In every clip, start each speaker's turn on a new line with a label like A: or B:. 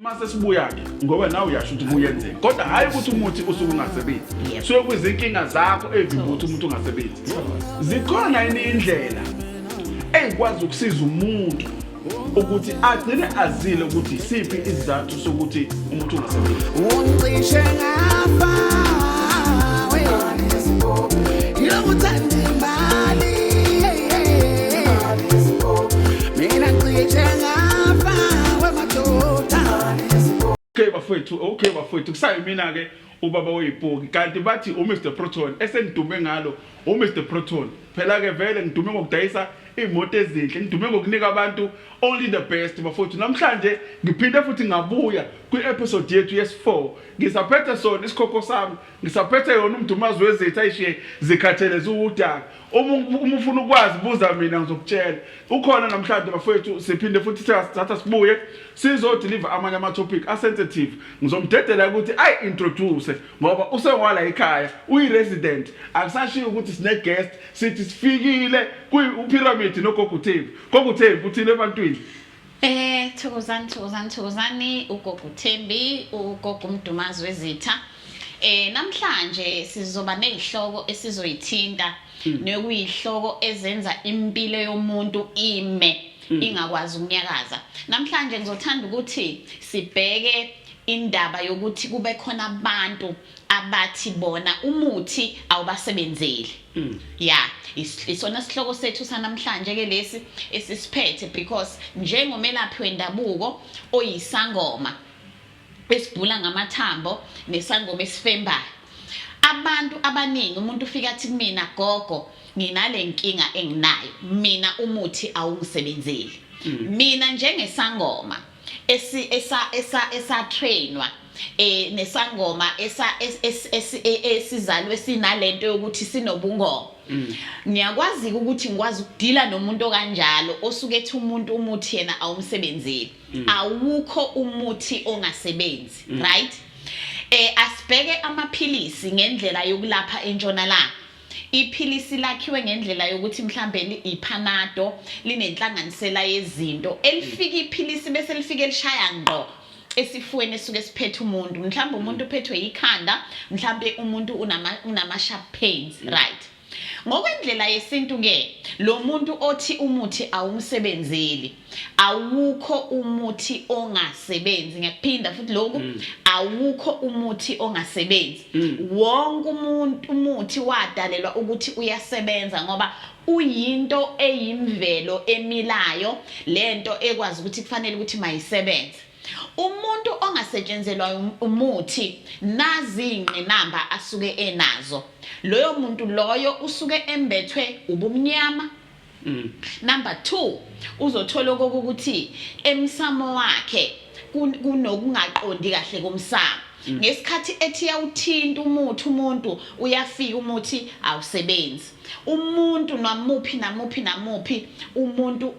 A: Mase sibuya ke, ngoba nawe uyasho ukuthi kuyenzeka, kodwa hhayi ukuthi umuthi usuke ungasebenzi. Suke kuyizinkinga zakho evimba ukuthi umuntu ungasebenzi. Zikhona yini indlela eyikwazi ukusiza umuntu ukuthi agcine azile ukuthi isiphi isizathu sokuthi umuntu ungasebenzi?
B: Ungicishe ngafa we Yokuthanda imali. Mina ngicishe ngafa wemadoda.
A: Okay bafowethu, okay bafowethu, kusayimina ke ubaba weyipoki, kanti bathi uMr Proton esengidume ngalo uMr Proton. Phela ke vele ngidume ngokudayisa iy'moto ezinhle, ngidume ngokunika abantu only the best bafowethu. Namhlanje ngiphinde futhi ngabuya kwi-episode yethu yesi-4. Ngisaphethe sona isikhokho sami, ngisaphethe yona umdumazi wezitha ayishiye zikhathele ziwudaka. Uma ufuna ukwazi, buza mina, ngizokutshela. Ukhona namhlanje bafowethu, siphinde futhi sithatha sibuye sizodeliver amanye ama-topic asensitive. Ngizomdedela ukuthi ayi-introduce ngoba usewala ekhaya, uyi-resident. Akusashiwo ukuthi sine-guest, sithi sifikile kwi-pyramid noGogo Thembi. Gogo Thembi, uthini ebantwini?
C: Thokozani, thokozani, thokozani, uGogo Thembi, uGogo uMdumazi wezitha. Namhlanje sizoba nezihloko esizoyithinta nekuyihloko ezenza impilo yomuntu ime ingakwazi ukunyakaza. Namhlanje ngizothanda ukuthi sibheke indaba yokuthi kube khona abantu abathi bona umuthi awubasebenzeli. Ya, isona sihloko sethu sanamhlanje ke lesi esisiphethe, because njengomelaphi wendabuko oyisangoma esibhula ngamathambo nesangoma esifembayo, abantu abaningi, umuntu ufika athi kumina, "Gogo, nginale nkinga enginayo mina, umuthi awungisebenzeli." Mina njengesangoma esi esa esa esa-trainwa nesangoma esa esizalwe sinalento yokuthi sinobungoma, ngiyakwazi ukuthi ngikwazi ukudila nomuntu okanjalo osuke ethi umuntu umuthi yena awumsebenzeli. Awukho umuthi ongasebenzi, right? Asibheke amaphilisi ngendlela yokulapha entshonalanga. Iphilisi lakhiwe ngendlela yokuthi mhlambe iPanado linenhlanganisela yezinto. Elifika iphilisi bese lifike lishaya ngqo esifweni esuke siphethe umuntu. Mhlawumbe umuntu uphethwe ikhanda, mhlambe umuntu unama sharp pains, right? Ngokwendlela yesintu ke, lo muntu othi umuthi awumsebenzeli, awukho umuthi ongasebenzi. Ngiyakuphinda futhi lokhu, awukho umuthi ongasebenzi. Wonke umuntu umuthi wadalelwa ukuthi uyasebenza, ngoba uyinto eyimvelo emilayo, lento ekwazi ukuthi kufanele ukuthi mayisebenze. Umuntu ongasetshenzelwa umuthi, nazi ingqinamba asuke enazo. Loyo muntu loyo usuke embethwe ubumnyama. Number 2, uzothola okokuthi emsamo wakhe kunokungaqondi kahle komsamo. Ngesikhathi ethi yawuthinta umuthi umuntu, uyafika umuthi awusebenzi. Umuntu namuphi namuphi namuphi umuntu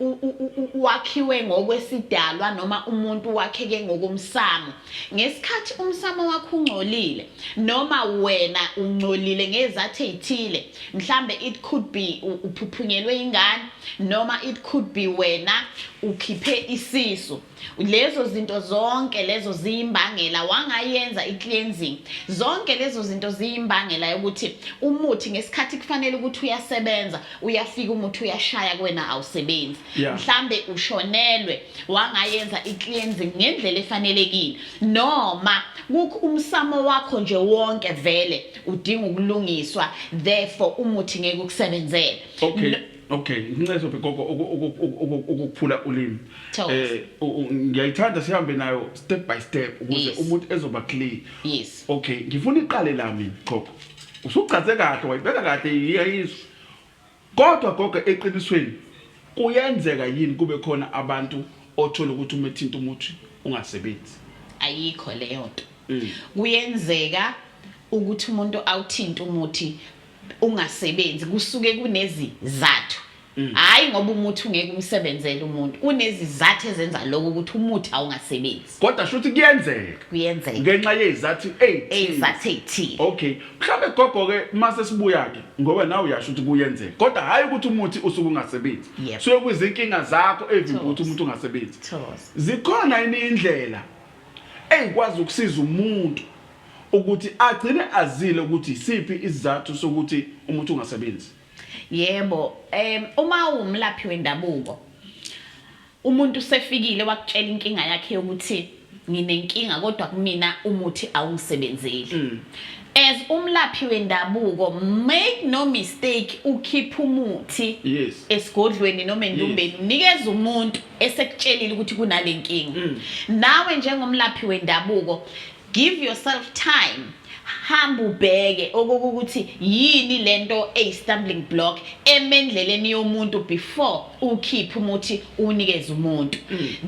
C: wakhiwe ngokwesidalwa noma umuntu wakheke ngokomsamo. Ngesikhathi umsamo wakho ungcolile noma wena ungcolile ngezathu ezithile, mhlambe it could be uphuphunyelwe ingane noma it could be wena ukhiphe isisu, lezo zinto zonke lezo ziyimbangela, wangayenza i-cleansing, zonke lezo zinto ziyimbangela yokuthi umuthi ngesikhathi kufanele ukuthi uyasebenza, uyafika umuthi uyashaya kuwena, awusebenzi. Mhlambe ushonelwe, wangayenza i-cleansing ngendlela efanelekile, noma kukho umsamo wakho nje wonke vele udinga ukulungiswa, therefore umuthi ngeke ukusebenzele.
A: Okay, nginceso gogo ukukuphula ulimi.
C: Thokoza.
A: Ngiyayithanda sihambe nayo step by step ukuze umuntu ezoba clear. Okay, ngifuna iqale la mina gogo. Usuchaze kahle, wayibeka kahle, iyayizwa. Kodwa gogo, eqinisweni kuyenzeka yini kube khona abantu othola ukuthi uma ethinta umuthi ungasebenzi?
C: Ayikho leyo nto. Kuyenzeka ukuthi umuntu awuthinta umuthi ungasebenzi, kusuke kunezizathu, hayi ngoba umuthi ungeke umsebenzele umuntu. Kunezizathu ezenza lokho ukuthi umuthi awungasebenzi.
A: Kodwa shuthi kuyenzeka.
C: Kuyenzeka.
A: Ngenxa yezizathu ezithile.
C: Ezizathu ey'thile.
A: Okay, mhlawumbe gogo ke mase sibuya ke, ngoba nawe uyasho ukuthi kuyenzeka, kodwa hayi ukuthi umuthi usuke ungasebenzi. Suke kuyizinkinga zakho evimba ukuthi
C: Thokoza.
A: umuntu ungasebenzi.
C: Thokoza.
A: Zikhona yini indlela Eyikwazi ukusiza umuntu ukuthi agcine azile ukuthi isiphi isizathu sokuthi umuntu ungasebenzi.
C: Yebo, uma uwumlaphi wendabuko umuntu usefikile wakutshela inkinga yakhe yokuthi nginenkinga kodwa kumina umuthi awungisebenzeli. As umlaphi wendabuko, make no mistake, ukhipha umuthi esigodlweni noma endumbeni, unikeza umuntu esekutshelile ukuthi kunale nkinga. Nawe njengomlaphi wendabuko, give yourself time, hamba ubheke okokuthi yini lento eyi-stumbling block emendleleni yomuntu before ukhiphe umuthi uwunikeze umuntu.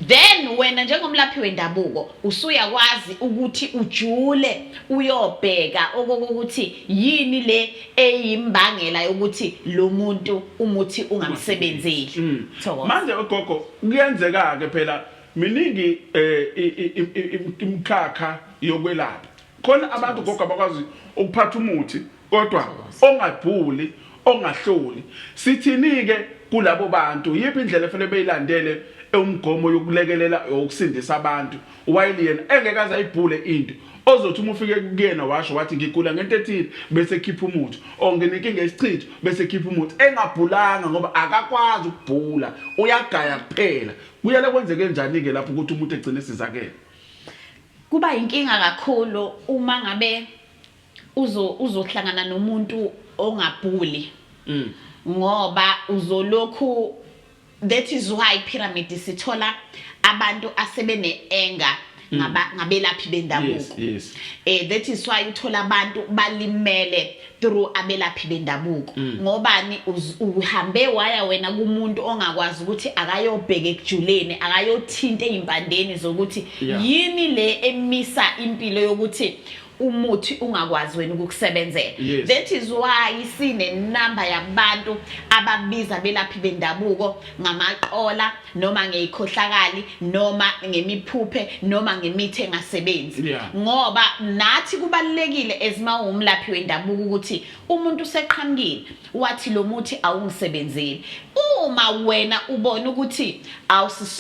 C: Then wena njengomlaphi wendabuko usuyakwazi ukuthi ujule uyobheka okokuthi yini le eyimbangela yokuthi lo muntu umuthi ungamsebenzeli. Thokoza.
A: Manje gogo, kuyenzeka ke phela miningi imikhakha yokwelapha. Khona abantu gogo abakwazi ukuphatha umuthi kodwa ongabhuli, ongahloli. Sithini ke kulabo bantu? Yiphi indlela efanele beyilandele umgomo yokulekelela ukusindisa abantu while yena engeke aze ayibhule into ozothi uma ufike kuyena washo wathi ngigula ngento ethile bese khipha umuthi, or nginenkinga yesichitho bese khipha umuthi, engabhulanga ngoba akakwazi ukubhula, uyagaya kuphela. Kuyele kwenzeke njani-ke lapho ukuthi umuntu egcine esizakele?
C: Kuba inkinga kakhulu uma ngabe uzohlangana nomuntu ongabhuli, ngoba uzolokhu, that is why pyramid sithola abantu asebene anger ngabelaphi bendabuko. That is why uthola abantu balimele through abelaphi bendabuko. Ngobani? Uhambe waya wena kumuntu ongakwazi ukuthi akayobheka ekujuleni, akayothinta ezimpandeni zokuthi yini le emisa impilo yokuthi umuthi ungakwazi wena ukukusebenzela. That is why sine number yabantu ababiza belaphi bendabuko ngamaqola noma ngeyikhohlakali noma ngemiphuphe noma ngemithi engasebenzi. Ngoba nathi kubalulekile ezima umlaphi wendabuko ukuthi umuntu useqhamukile wathi lo muthi awungisebenzeli, uma wena ubona ukuthi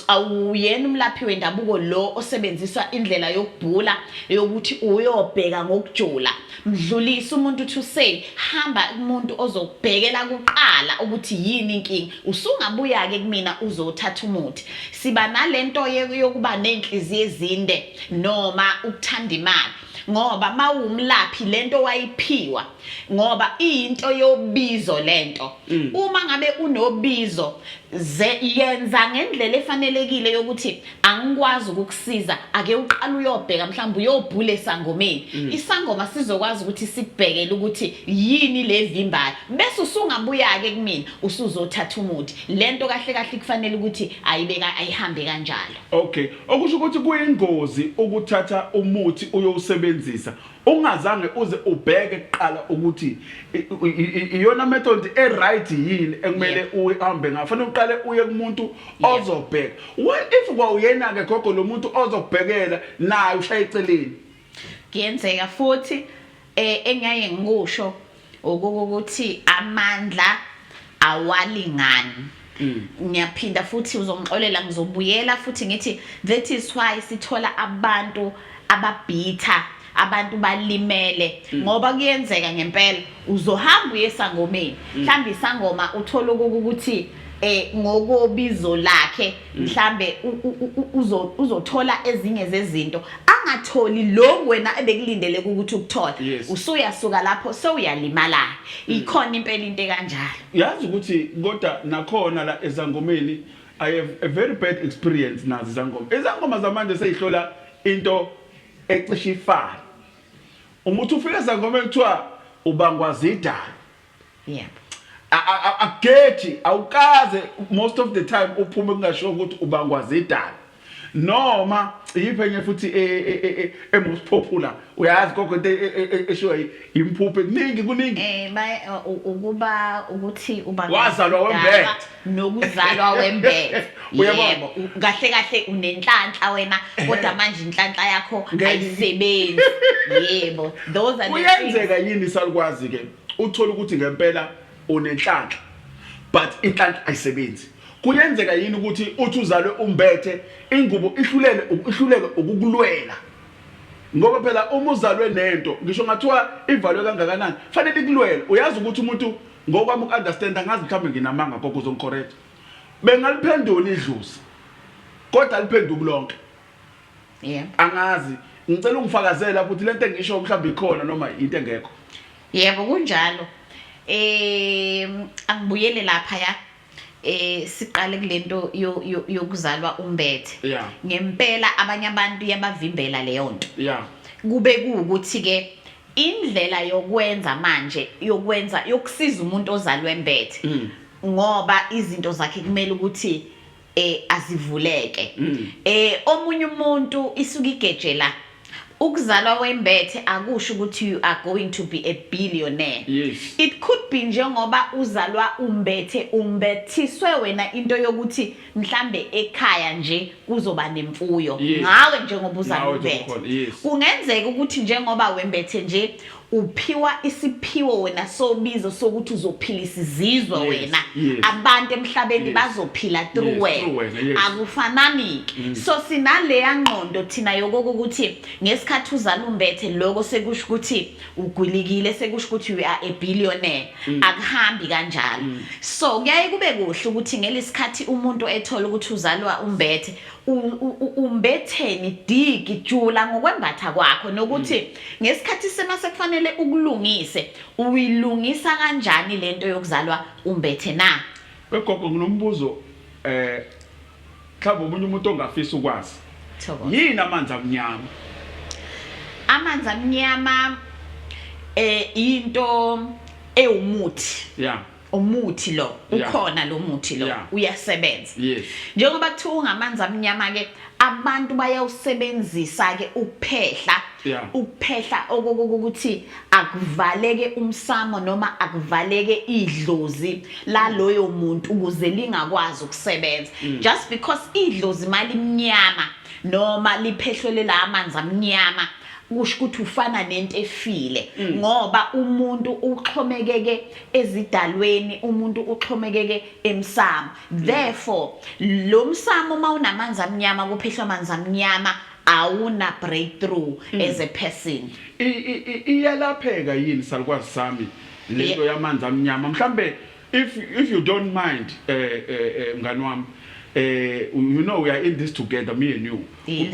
C: awuyena umlaphi wendabuko lo osebenzisa indlela yokubhula yokuthi uyobheka ngokujula, mdlulisa umuntu to say hamba kumuntu ozokubhekela kuqala ukuthi yini inkinga, usungabuya ke kumina uzothatha umuthi. Siba nalento yokuba nenhliziyo ezinde noma ukuthanda imali, ngoba mawumlaphi lento wayiphiwa ngoba iyinto yobizo lento. Uma ngabe unobizo, ze yenza ngendlela efanelekile yokuthi angikwazi ukukusiza, ake uqale uyobheka, mhlawumbe uyobhula esangomeni. Isangoma sizokwazi ukuthi sikubhekele ukuthi yini le vimbayo, bese usungabuya ke kumina usuzothatha umuthi. Lento kahle kahle kufanele ukuthi ayibeka ayihambe kanjalo.
A: Okay, okusho ukuthi kuyingozi ukuthatha umuthi uyowusebenzisa ungazange uze ubheke kuqala ukuthi iyona method e-right yini ekumele uhambe ngayo. Fanele uqale uye kumuntu ozobheka. What if kwawuyena ke gogo lo muntu ozokubhekela naye ushaya eceleni?
C: Kuyenzeka futhi. Engiyaye ngikusho ukuthi amandla awalingani. Ngiyaphinda futhi, uzongixolela, ngizobuyela futhi ngithi that is why sithola abantu ababhitha, abantu balimele, ngoba kuyenzeka ngempela uzohamba uye esangomeni, mhlawumbe isangoma uthola ukuthi ngokobizo lakhe mhlambe uzothola ezinye zezinto angatholi lo wena ebekulindeleke ukuthi ukuthola. Usuyasuka lapho sewuyalimala. Ikhona impela into ekanjalo.
A: Yazi ukuthi kodwa nakhona la ezangomeni I have a very bad experience nazo izangoma. Izangoma zamanje seyihlola into ecishe ifane. Uma uthi ufika ezangomeni kuthiwa ubangwa zidalwa. Akugeji, awukaze most of the time uphume kungasho ukuthi ubangwa zidalwa. Noma yiphi enye futhi e most popular, uyazi gogo, into eshiwa imphuphe, kuningi kuningi.
C: Ukuba ukuthi uba
A: Wazalwa wembethe.
C: Nokuzalwa wembethe.
A: Uyabona?
C: Yebo, kahle kahle unenhlanhla wena, kodwa manje inhlanhla yakho ayisebenzi. Yebo, those are the things.
A: Kuyenzeka yini salukwazi ke uthola ukuthi ngempela unenhlanhla but inhlanhla ayisebenzi? Kuyenzeka yini ukuthi uthi uzalwe umbethe, ingubo ihlulele ihluleke ukukulwela? Ngoba phela uma uzalwe nento, ngisho ngathiwa ivalwe kangakanani, fanele ikulwele. Uyazi ukuthi umuntu, ngokwami uku-understand, angazi mhlawumbe nginamanga, gogo uzongicorrect, bengaliphendula idlozi kodwa aliphenduki lonke. Angazi, ngicela ungifakazele lapho ukuthi lento engisho mhlawumbe ikhona noma into engekho.
C: Yebo, kunjalo. Angibuyele lapha ya. Siqale kulento yokuzalwa umbethe. Ngempela abanye abantu yabavimbela leyo nto. Kube kuwukuthi ke indlela yokwenza manje, yokwenza yokusiza umuntu ozalwe embethe, ngoba izinto zakhe kumele ukuthi azivuleke. Omunye umuntu isuka igeje la. Ukuzalwa wembethe akusho ukuthi you are going to be a billionaire. It could be njengoba uzalwa umbethe, umbethiswe wena into yokuthi mhlambe ekhaya nje kuzoba nemfuyo. Ngawe njengoba uzalwa
A: Ngawe
C: umbethe.
A: njengoba ukhona, yes.
C: Kungenzeka ukuthi njengoba wembethe nje uphiwa isiphiwo wena sobizo sokuthi uzophilisa izizwe wena. Abantu emhlabeni bazophila through wena.
A: Through wena, yes.
C: Akufanani-ke. So sinaleya ngqondo thina yokokuthi ngesikhathi uzala umbethe, lokho sekusho ukuthi ugwilikile, sekusho ukuthi you are a billionaire. Akuhambi kanjalo. So kuyaye kube kuhle ukuthi ngelesikhathi umuntu ethola ukuthi uzalwa umbethe, umbetheni, digi jula ngokwembatha kwakho, nokuthi ngesikhathi sema sekufanele ukulungise, uyilungisa kanjani lento yokuzalwa umbethe na?
A: Wegogo, nginombuzo, mhlawumbe omunye umuntu ongafisa ukwazi.
C: Thokoza.
A: Yini amanzi amnyama?
C: Amanzi amnyama into ewumuthi. Umuthi lo, ukhona lo muthi lo, uyasebenza. Njengoba kuthiwa ungamanzi amnyama ke, abantu bayawusebenzisa ke ukuphehla. Ukuphehla okokuthi akuvaleke umsamo noma akuvaleke idlozi laloyo muntu ukuze lingakwazi ukusebenza. Just because idlozi malimnyama noma liphehlwele la amanzi amnyama, kusho ukuthi ufana nento efile, ngoba umuntu uxhomekeke ezidalweni, umuntu uxhomekeke emsamo. Therefore lo msamo uma unamanzi amnyama, kuphehlwa amanzi amnyama, awuna breakthrough as a person.
A: Iyalapheka yini, salukwazi sami, lento yamanzi amnyama? Mhlambe if you don't mind, mngani wami, you know we are in this together, me and you.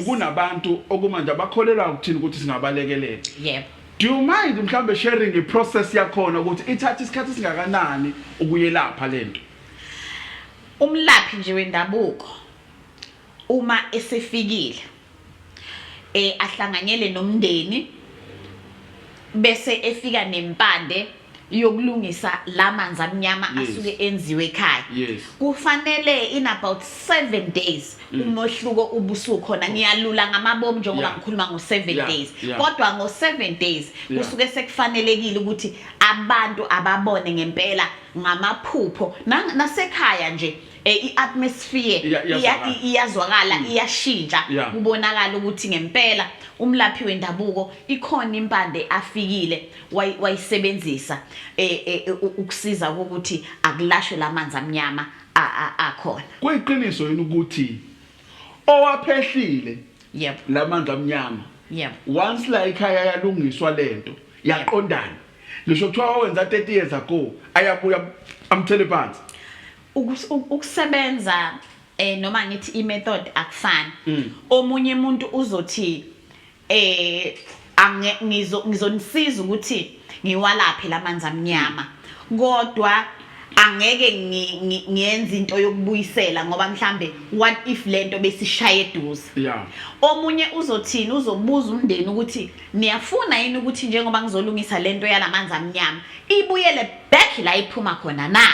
A: Kunabantu okumanje abakholelwa ukuthini ukuthi singabalekelela. Do you mind mhlambe sharing i process yakhona ukuthi ithatha isikhathi singakanani ukuyelapha lento?
C: Umlaphi nje wendabuko uma esefikile ahlanganyele nomndeni, bese efika nempande yokulungisa lamanzi amnyama asuke enziwe ekhaya. Kufanele in about 7 days umohluko ubusukhona. Ngiyalula ngamabomu njengoba ngikhuluma ngo 7 days. Kodwa ngo 7 days kusuke sekufanelekile ukuthi abantu ababone ngempela ngamaphupho nasekhaya nje, i-atmosphere
A: Iyazwakala.
C: Iyazwakala, iyashintsha. Kubonakala ukuthi ngempela umlaphi wendabuko ikhona impande afikile wayisebenzisa, ukusiza ukuthi akulashwe lamanzi amnyama akhona.
A: Kuyiqiniso yini ukuthi owaphehlile lamanzi amnyama, once la ekhaya yalungiswa lento, yaqondana, ngisho kuthiwa wawenza 30 years ago, ayabuya amthele phansi?
C: Ukusebenza noma ngithi i-method akufani. Omunye umuntu uzothi ngizonisiza ukuthi ngiwalaphe lamanzi amnyama, kodwa angeke ngiyenze into yokubuyisela ngoba mhlambe what if lento besishaye eduze. Omunye uzothini, uzobuza umndeni ukuthi niyafuna yini ukuthi njengoba ngizolungisa lento yalamanzi amnyama ibuyele back la iphuma khona na?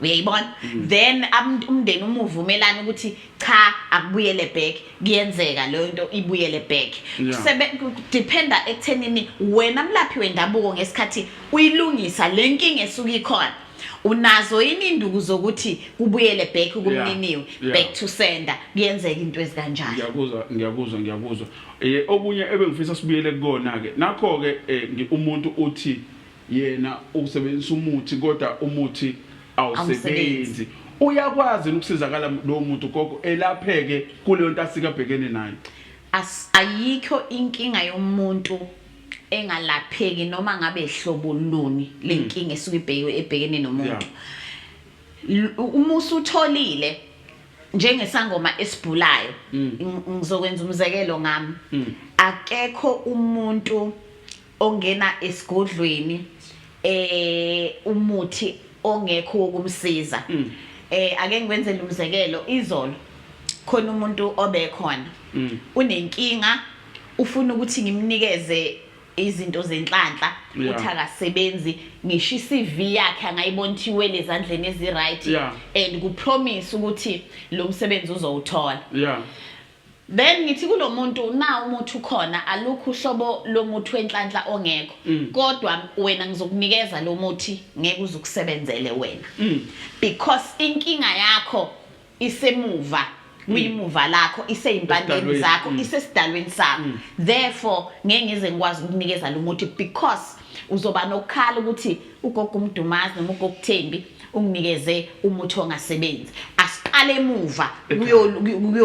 C: Uyayibona? Then umndeni uma uvumelana ukuthi cha, akubuyele back, kuyenzeka leyo nto ibuyele back. Dependa ekuthenini wena mlaphi wendabuko ngesikhathi uyilungisa le nkinga esuke ikhona, unazo yini induku zokuthi kubuyele back kumniniwe, back to sender, kuyenzeka into ezikanjalo.
A: Ngiyakuzwa, ngiyakuzwa, ngiyakuzwa. Okunye ebengifisa sibuyele kukona ke nakho ke, umuntu uthi yena usebenzisa umuthi kodwa umuthi awusebenzi.
C: Awusebenzi.
A: Uyakwazi ukusizakala lo muntu, gogo, elapheke kuleyo nto asika abhekene nayo?
C: Ayikho inkinga yomuntu engalapheki noma ngabe hlobo luni lenkinga esuke ibheke ebhekene nomuntu. Uma usutholile njengesangoma esibhulayo, ngizokwenza umzekelo ngami, akekho umuntu ongena esigodlweni umuthi ongekho wokumsiza. Ake ngikwenzele umzekelo, izolo khona umuntu obekhona unenkinga, ufuna ukuthi ngimnikeze izinto zenhlanhla, uthi akasebenzi, ngisho i-CV yakhe angayibona ukuthi iwele ezandleni ezi-right and kupromise ukuthi lo msebenzi uzowuthola. Then ngithi kulo muntu, na umuthi ukhona, alukho uhlobo lomuthi wenhlanhla ongekho, kodwa wena ngizokunikeza lo muthi, ngeke uze ukusebenzele wena, because inkinga yakho isemuva, kuyimuva lakho, iseyimpandeni
A: Esidalweni.
C: zakho, isesidalweni sakho. Therefore ngeke ngize ngikwazi ukukunikeza lo muthi, because uzoba nokukhala ukuthi ugogo uMdumazi noma ugogo Thembi unginikeze umuthi ongasebenzi. Asiqale emuva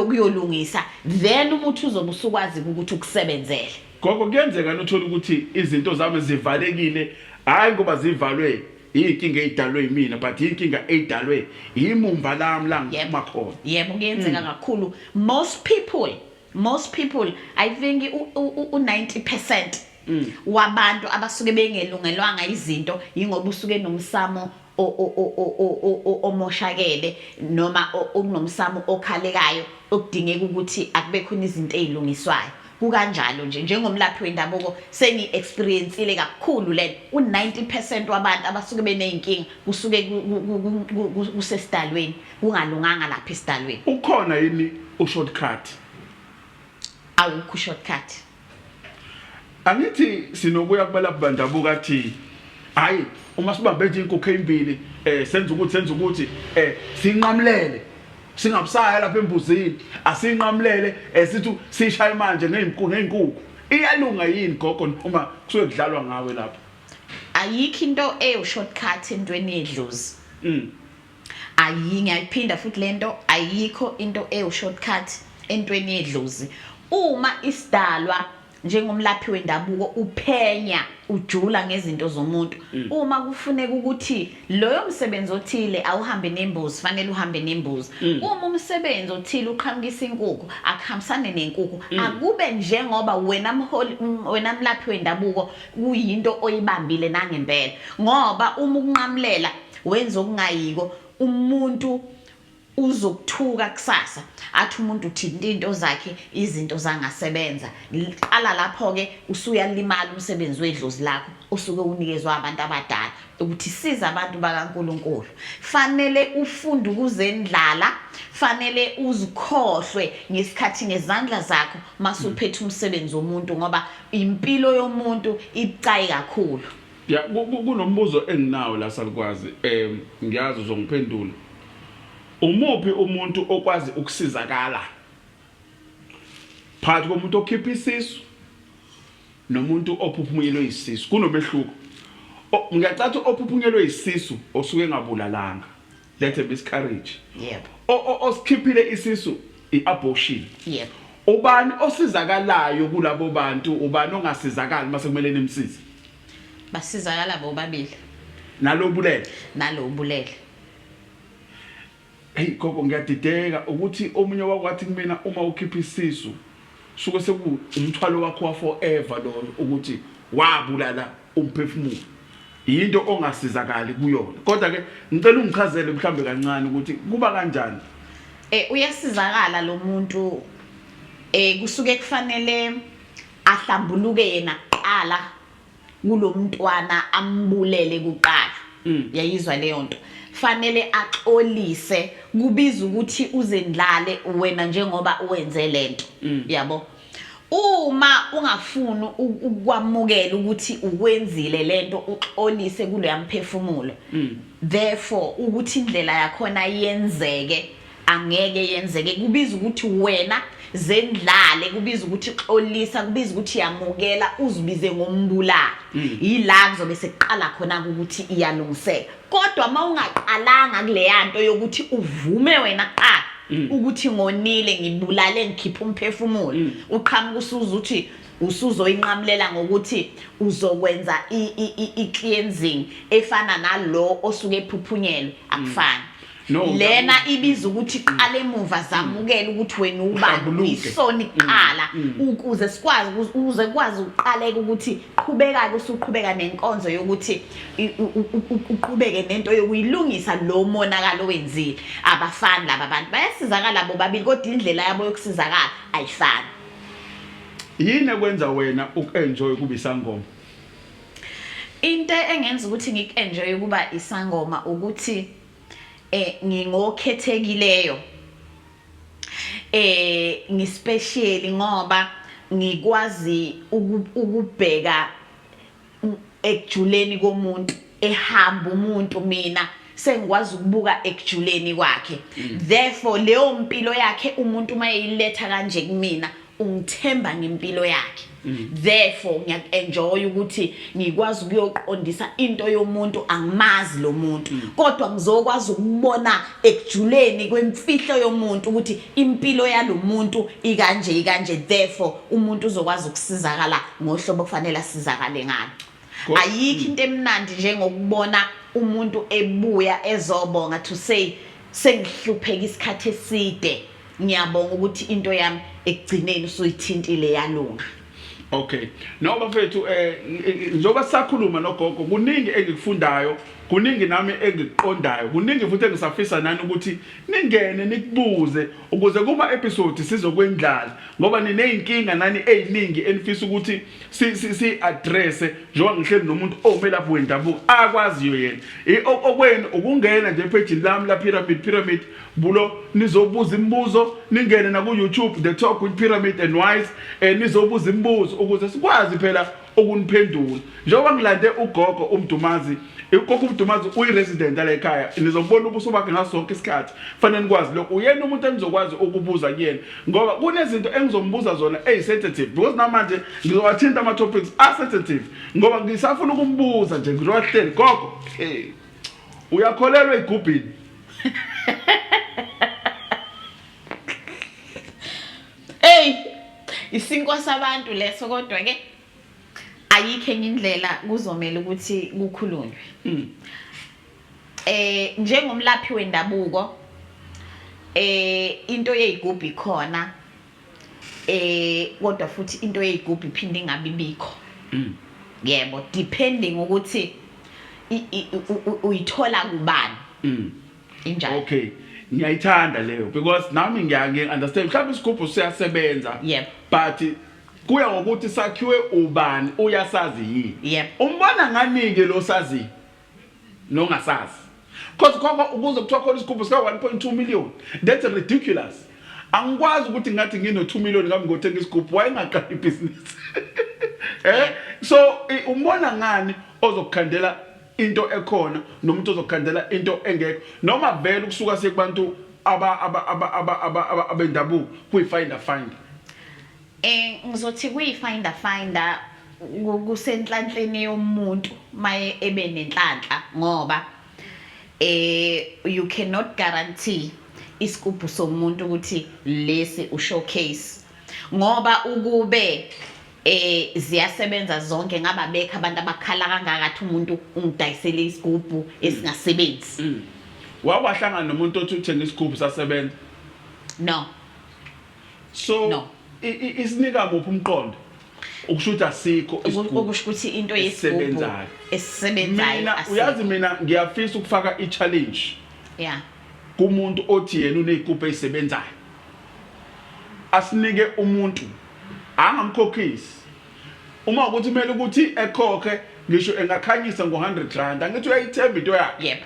C: kuyolungisa, then umuthi uzobe usukwazi ukuthi ukusebenzele.
A: Gogo, kuyenzeka uthola ukuthi izinto zami zivalekile, hayi ngoba zivalwe iy'nkinga ey'dalwe yimina, but iy'nkinga ey'dalwe yimumva lami la ngiphuma khona?
C: Yebo, kuyenzeka kakhulu. Most people, I think u-90% wabantu abasuke bengelungelwanga izinto yingoba usuke nomsamo omoshakele noma okunomsamo okhalekayo, okudingeka ukuthi akube khona izinto ezilungiswayo. Kukanjalo nje, njengomlaphi wendabuko sengi-experiencile kakhulu lento, u-90% wabantu abasuke beney'nkinga kusuke kusesidalweni, kungalunganga lapha esidalweni.
A: Ukhona yini ushortcut?
C: Awukho ushortcut.
A: Angithi sinokuya kubalaphi bandabuko athi, hayi, uma sibambe nje inkukhu ezimbili, senza ukuthi sinqamulele, singabusaya lapha embuzini, asinqamulele, sithi sishaye manje ngey'nkukhu, iyalunga yini gogo, noma kusuke kudlalwa ngawe lapho?
C: Ayikho into ewu-shortcut entweni yedlozi. Ayi, ngiyayiphinda futhi lento, ayikho into ewu-shortcut entweni yedlozi. Uma isidalwa, njengomlaphi wendabuko, uphenya ujula ngezinto zomuntu, uma kufuneka ukuthi loyo msebenzi othile awuhambe nembuzi, fanele uhambe nembuzi. Uma umsebenzi othile uqhamukisa inkukhu, akuhambisane nenkukhu. Akube njengoba wena mholi, wena mlaphi wendabuko, kuyinto oyibambile nangempela, ngoba uma ukunqamulela wenza okungayiko, umuntu uzokuthuka kusasa, athi umuntu uthinta into zakhe, izinto zangasebenza. Qala lapho-ke usuyalimala umsebenzi wedlozi lakho osuke unikezwa abantu abadala ukuthi siza abantu bakaNkuluNkulu. Fanele ufunde ukuzendlala, fanele uzikhohlwe ngesikhathi ngezandla zakho masuphethe umsebenzi womuntu, ngoba impilo yomuntu ibucayi kakhulu.
A: Ya, kunombuzo enginawo la, salukwazi, ngiyazi uzongiphendula. Umuphi umuntu okwazi ukusizakala phakathi komuntu okhipha isisu nomuntu ophuphunyelwe isisu? Kunomehluko. Ngiyacatha ophuphunyelwe isisu osuke engabulalanga, that's a miscarriage. Osikhiphile isisu i-abortion. Ubani osizakalayo kulabo bantu? Ubani ongasizakali mase kumele nimsize?
C: Basizakala bobabili.
A: Nalobulele?
C: Nalo ubulele.
A: Hey gogo, ngiyadideka ukuthi omunye wakwathi kumina, uma ukhipha isisu suke seku umthwalo wakho wa forever loyo, ukuthi wabulala umphefumulo, into ongasizakali kuyona. Kodwa ke ngicela ungichazele mhlambe kancane ukuthi kuba kanjani.
C: Uyasizakala lo muntu. Kusuke kufanele ahlambuluke yena kuqala kulomntwana ambulele kuqala. Yayizwa leyo nto? Fanele axolise, kubiza ukuthi uzendlale wena njengoba wenze lento, yabo. Uma ungafuni ukwamukela ukuthi ukwenzile lento, uxolise kuloya mphefumulo, therefore ukuthi indlela yakhona yenzeke angeke yenzeke. Kubiza ukuthi wena zendlale, kubiza ukuthi xolisa, kubiza ukuthi yamukela, uzibize ngombulali. Yila kuzobe sekuqala khona ukuthi iyalungiseka. Kodwa uma ungaqalanga kuleya nto yokuthi uvume wena kuqala. Ukuthi ngonile, ngibulale, ngikhipha umphefumulo, uqhamuka usuza uthi usuzoyinqamulela ngokuthi uzokwenza i-cleansing efana nalo osuke ephuphunyelwe, akufani.
A: No,
C: Lena ibiza ukuthi qala emuva, zamukela ukuthi wena ubani,
A: Uhlambuluke.
C: isoni kuqala, ukuze sikwazi ukuze kwazi ukuqaleka ukuthi qhubeka-ke, usuqhubeka nenkonzo yokuthi uqhubeke nento yokuyilungisa lo monakalo owenzile. Abafani laba bantu, bayasizakala bobabili, kodwa indlela yabo yokusizakala ayifani.
A: Yini ekwenza wena uku-enjoy kuba isangoma?
C: Into engenza ukuthi ngiku-enjoy ukuba isangoma ukuthi ngingokhethekileyo, ngispecial, ngoba ngikwazi ukubheka ekujuleni komuntu ehamba umuntu. Mina sengikwazi ukubuka ekujuleni kwakhe, therefore leyo mpilo yakhe umuntu uma eyiletha kanje kumina, ungithemba ngempilo yakhe. Therefore ngiyaku-enjoy ukuthi ngikwazi ukuyoqondisa into yomuntu. Angimazi lo muntu, kodwa ngizokwazi ukubona ekujuleni kwemfihlo yomuntu ukuthi impilo yalo muntu ikanje, ikanje. Therefore umuntu uzokwazi ukusizakala ngohlobo okufanele asizakale ngalo. Ayikho into emnandi njengokubona umuntu ebuya ezobonga to say, "Sengihlupheka isikhathi eside, ngiyabonga ukuthi into yami ekugcineni usuyithintile yalunga."
A: Okay. No bafethu, njengoba sisakhuluma nogogo, kuningi engikufundayo, kuningi nami engikuqondayo, kuningi futhi engisafisa nani ukuthi ningene nikubuze ukuze kuma episode sizokwendlala, ngoba nineyinkinga nani eziningi enifisa ukuthi si si si address, njengoba ngihleli nomuntu omelaphi wendabuko akwaziyo yena. Okwenu ukungena nje epage lami la Pyramid, Pyramid Bulo, nizobuza imibuzo, ningene na ku YouTube, The Talk with Pyramid and Wise, nizobuza imibuzo ukuze sikwazi phela ukuniphendula. Njengoba ngilande ugogo uMdumazi, ugogo uMdumazi uyi-resident ala ekhaya, nizobona ubuso bakhe ngaso sonke isikhathi. Fanele nikwazi lokho, uyena umuntu enizokwazi ukubuza kuyena, ngoba kunezinto engizombuza zona eyi-sensitive, because namanje ngizowathinta ama-topics a-sensitive, ngoba ngisafuna ukumbuza nje njengoba sihleli. Gogo, hey, uyakholelwa egubhini?
C: Hey, isinkwa sabantu leso, kodwa ke ayikho enye indlela, kuzomela ukuthi kukhulunywe. Njengomlaphi wendabuko, into yeyigubhu ikhona, kodwa futhi into yeyigubhu iphinde ingabi bikho. Yebo, depending ukuthi uyithola kubani. Injalo.
A: Okay, ngiyayithanda leyo, because nami ngiya understand mhlawumbe isigubhu siyasebenza, but kuya ngokuthi sakhiwe ubani, uyasazi yini. Umbona ngani-ke lo sazi nongasazi? Cause khokho ukuze kuthiwa khona isigubhu sika 1.2 million, that's ridiculous. Angikwazi ukuthi ngathi ngino 2 million ngabe ngothenga isigubhu, wayengaqala ibhizinisi. So umbona ngani ozokukhandela into ekhona nomuntu ozokukhandela into engekho, noma vele ukusuka siye kubantu aba aba aba aba aba abendabuko kuyi-finder finder?
C: Ngizothi kuyi-finder finder, kusenhlanhleni yomuntu maye ebe nenhlanhla, ngoba you cannot guarantee isigubhu somuntu ukuthi lesi u-showcase, ngoba ukube ziyasebenza zonke ngaba bekho abantu abakhala kangaka athi umuntu ungidayisele isigubhu esingasebenzi.
A: Wawahlangana nomuntu othi uthenga isigubhu sasebenza?
C: No.
A: So
C: No.
A: Isinika muphi umqondo ukusho ukuthi asikho isigubhu
C: Okusho ukuthi into yesigubhu
A: esisebenzayo?
C: Esisebenzayo
A: Mina,
C: asikho.
A: uyazi, mina ngiyafisa ukufaka i-challenge kumuntu othi yena uney'gubhu ey'sebenzayo, asinike umuntu, angamkhokhisi. Uma ukuthi kumele ukuthi ekhokhe, ngisho engakhanyisa ngo-100 rand, angithi uyayithemba into yakhe?
C: Yebo.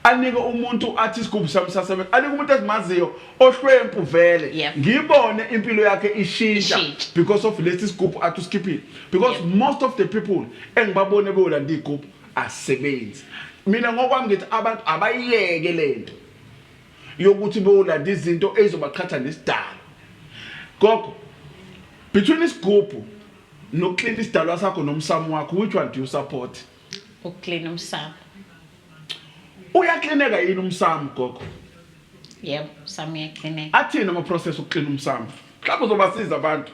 A: Anike umuntu athi isigubhu sami sasebenza, anike umuntu ezimaziyo ohlwempu vele, ngibone impilo yakhe ishintsha
C: Ishintsha.
A: because of lesi sigubhu athi usikhiphile, because most of the people engibabone beyolanda iy'gubhu asebenzi. Mina ngokwami ngithi abantu abayiyeke lento yokuthi beyolanda izinto ey'zobaqhatha nesidalo. Gogo, between isigubhu nokuklina isidalwa sakho nomsamo wakho, which one do you support?
C: Ukuklina umsamo.
A: Uyaklineka yini umsamo, gogo?
C: Yebo, umsamo uyaklineka.
A: Athini ama process okuklina umsamo? Mhlawumbe uzobasiza abantu.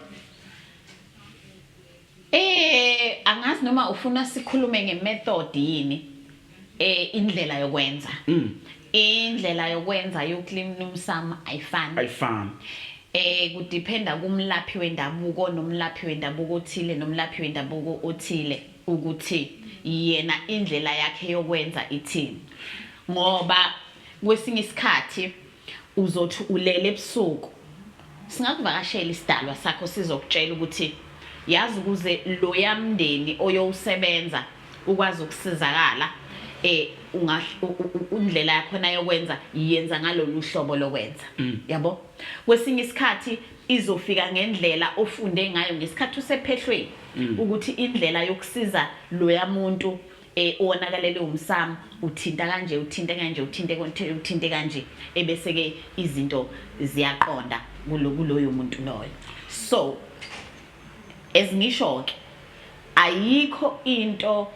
C: Angazi noma ufuna sikhulume ngemethod yini, indlela yokwenza. Indlela yokwenza yokuklina umsamo ayifani.
A: Ayifani.
C: Kudependa kumlaphi wendabuko nomlaphi wendabuko othile nomlaphi wendabuko othile ukuthi yena indlela yakhe yokwenza ithini. Ngoba kwesinye isikhathi uzothi ulele ebusuku, singakuvakashela isidalwa sakho, sizokutshela ukuthi yazi ukuze loya mndeni oyowusebenza ukwazi ukusizakala, indlela yakhona yokwenza yenza ngalolu hlobo lokwenza, yabo. Kwesinye isikhathi izofika ngendlela ofunde ngayo ngesikhathi usephehlweni ukuthi indlela yokusiza loya muntu owonakalele umsamo uthinta kanje, uthinte kanje, uthinte kanje, uthinte kanje, ebese ke izinto ziyaqonda kuloyo muntu loyo. So ezingisho ke, ayikho into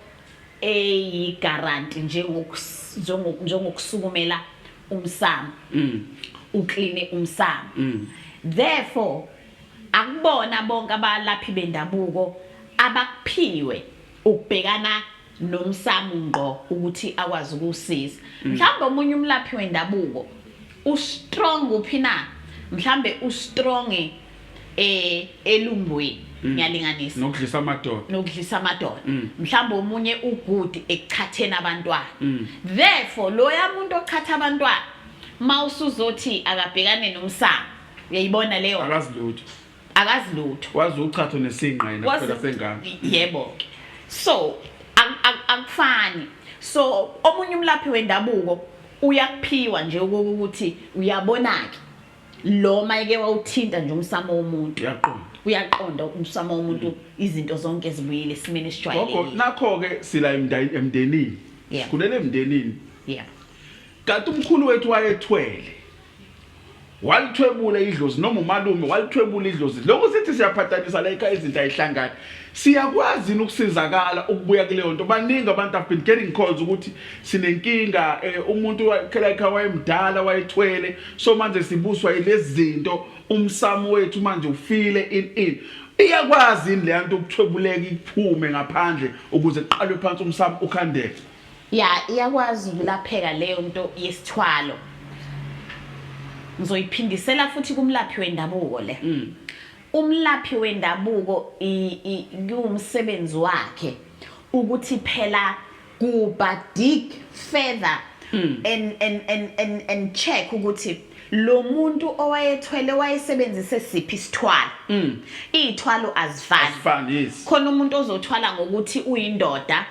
C: eyigaranti njengokusukumela umsamo, ukline umsamo. Therefore akubona bonke abalaphi bendabuko abakuphiwe ukubhekana nomsamo ngqo ukuthi akwazi ukusiza. Mhlawumbe omunye umlaphi wendabuko ustrong uphi na, mhlambe ustrong elumbweni, ngiyalinganisa,
A: nokudlisa amadoda.
C: Nokudlisa amadoda. Mhlawumbe omunye ugood ekuchatheni abantwana. Therefore loya muntu ochatha abantwana, mawusuzothi akabhekane nomsamo, uyayibona leyo?
A: Akazi lutho.
C: Akazi lutho.
A: Wazi uchatho nesinqa yena kuphela sengane.
C: Yebo ke, so akufani. So omunye umlaphi wendabuko uyakuphiwa nje ukuthi uyabona ke, lo mayike wawuthinta nje umsamo womuntu,
A: uyaqonda.
C: Uyaqonda umsamo womuntu, izinto zonke zibuyile esimeni
A: Gogo,
C: esijwayelekile.
A: Nakho ke sila emndenini, sikhulele emndenini, kanti umkhulu wethu wayethwele, walithwebula idlozi, noma umalume walithwebula idlozi. Lokho sithi siyaphathanisa la ekhaya, izinto ayihlangani. Siyakwazi yini ukusizakala ukubuya kuleyo nto? Baningi abantu, have been getting calls ukuthi sinenkinga, umuntu like wayemdala, wayethwele, so manje sibuswa yilezi zinto, umsamo wethu manje ufile in iyakwazi yini leya nto ukuthwebuleka iphume ngaphandle ukuze kuqalwe phansi umsamo ukhandeke?
C: Ya, iyakwazi ukulapheka leyo nto yesithwalo. Ngizoyiphindisela futhi kumlaphi wendabuko le. Umlaphi wendabuko kuwumsebenzi wakhe ukuthi phela kuba dig further and check ukuthi lo muntu owayethwele wayesebenzise siphi isithwalo. Iy'thwalo azifani.
A: Asifani, yes.
C: Khona umuntu ozothwala ngokuthi uyindoda,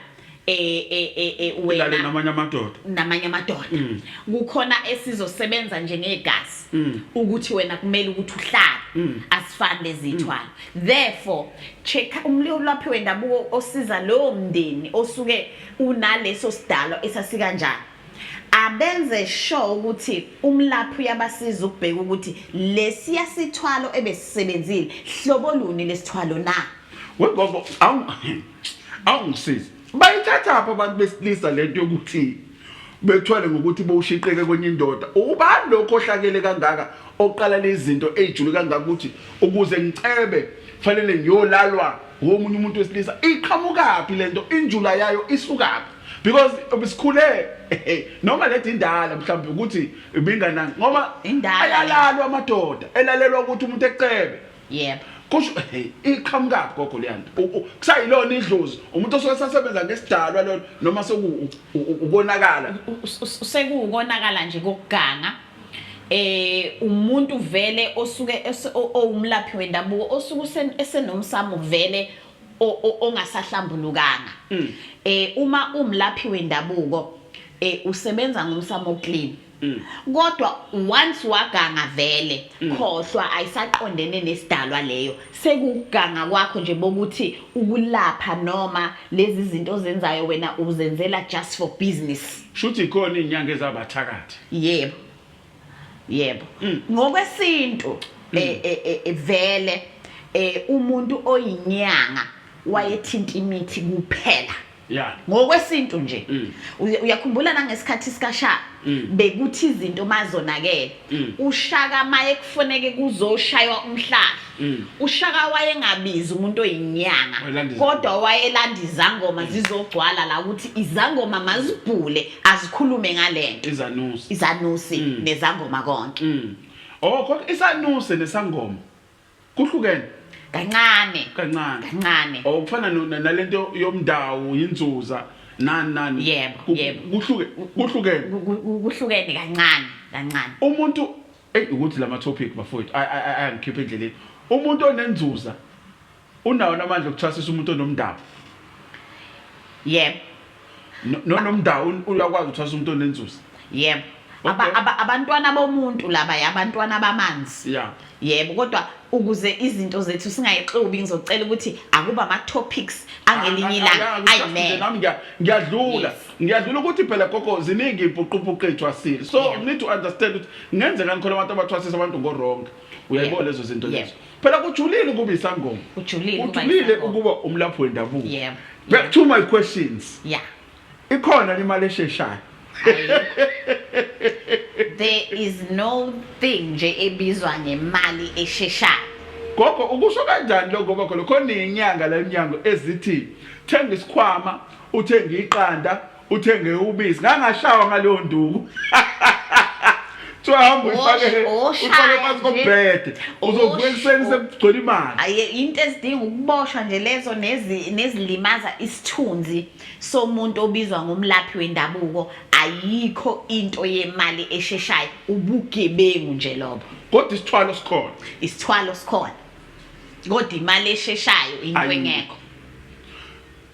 A: ilale
C: wena
A: namanye amadoda.
C: Namanye amadoda. Kukhona esizosebenza nje ngegazi ukuthi wena kumele ukuthi uhlale. Asifani lezithwalo. Therefore check umlaphi wendabuko osiza lowo mndeni osuke unaleso sidalo esasikanjani, abenze sure ukuthi umlaphi uyabasiza ukubheka ukuthi lesiya sithwalo ebesisebenzile hlobo luni lesithwalo na.
A: Wegogo, awungisize, bayithatha apha abantu besilisa lento yokuthi bethwele ngokuthi bowushiqeke kwenye indoda? Ubani lokho ohlakele kangaka oqala lezi zinto ey'jule kangaka ukuthi ukuze ngicebe fanele ngiyolalwa womunye umuntu wesilisa? Iqhamukaphi lento? Injula yayo isukaphi? Because sikhule noma lethi indala mhlawumbe ukuthi ibinganani ngoba
C: Indala.
A: ayalalwa amadoda, elalelwa ukuthi umuntu ecebe. Kusho iqhamukaphi, gogo, leya nto? Kusayilona idlozi, umuntu osuke esasebenza ngesidalwa lona, noma seku ukonakala?
C: Sekuwukonakala nje kokuganga. Umuntu vele osuke owumlaphi wendabuko osuke esenomsamo vele ongasahlambulukanga. Uma umlaphi wendabuko usebenza ngomsamo clean, kodwa once waganga vele, khohlwa, ayisaqondene nesidalwa leyo, sekuganga kwakho nje bokuthi ukulapha noma lezi zinto ozenzayo wena uzenzela just for business.
A: Shuthi ikhona iy'nyanga ezabathakathi.
C: Yebo. Ngokwesintu vele umuntu oyinyanga wayethinta imithi kuphela. Ngokwesintu nje. Uyakhumbula nangesikhathi sikaShaka bekuthi izinto mazonakele. UShaka maye kufuneke kuzoshaywa umhlahla. UShaka wayengabizi umuntu oyinyanga
A: Wayelanda
C: kodwa wayelanda izangoma zizogcwala la ukuthi izangoma mazibhule azikhulume ngalento.
A: Izanusi.
C: Izanusi nezangoma konke.
A: Oh, kodwa isanuse nesangoma kuhlukene?
C: Kancane.
A: Kancane.
C: Kancane.
A: Oh, kufana nalento yomndawo, yinzuza, nani nani.
C: Yebo, yebo.
A: Kuhlukene.
C: Kuhlukene kancane, kancane.
A: Umuntu, ey, ukuthi lama topic bafowethu ayangikhipha endleleni. Umuntu onenzuza unawo namandla okuthwasisa umuntu onomndaba?
C: Yebo.
A: Nonomndaba uyakwazi ukuthwasa umuntu onenzuza?
C: Yebo.
A: Okay.
C: Abantwana bomuntu laba, abantwana bamanzi. Yebo, kodwa ukuze izinto zethu singayixubi ngizocela ukuthi akuba ama topics angelinye ilanga. Amen.
A: Nami ngiyadlula.
C: Yes.
A: Ngiyadlula ukuthi phela gogo ziningi impuqupuqu ethwasile. So you need to understand ukuthi kungenzeka khona abantu abathwasisa abantu ngo wrong. Uyayibona lezo zinto lezo. Phela kujulile ukuba isangoma.
C: Kujulile ukuba
A: Kujulile
C: isangoma.
A: ukuba umlaphi wendabuko. Back to my questions. Ikhona imali esheshayo?
C: There is no thing nje ebizwa ngemali esheshayo.
A: Gogo, ukusho kanjani lokho? Ngoba khona khona inyanga la eminyango ezithi thenga isikhwama, uthenge iqanda, uthenge ubisi. Ngangashawa ngaleyo nduku. Kuthiwa hamba uyifake
C: Oshaya
A: ufake phansi
C: nje.
A: kombhede. Uzovuka ekuseni sekugcwele imali.
C: Aye, into ezidinga ukuboshwa nje lezo nezilimaza isithunzi somuntu obizwa ngomlaphi wendabuko. Ayikho into yemali esheshayo, ubugebengu nje lobo.
A: Kodwa isithwalo sikhona.
C: Isithwalo sikhona. Kodwa imali esheshayo into
A: Ayikho.
C: engekho.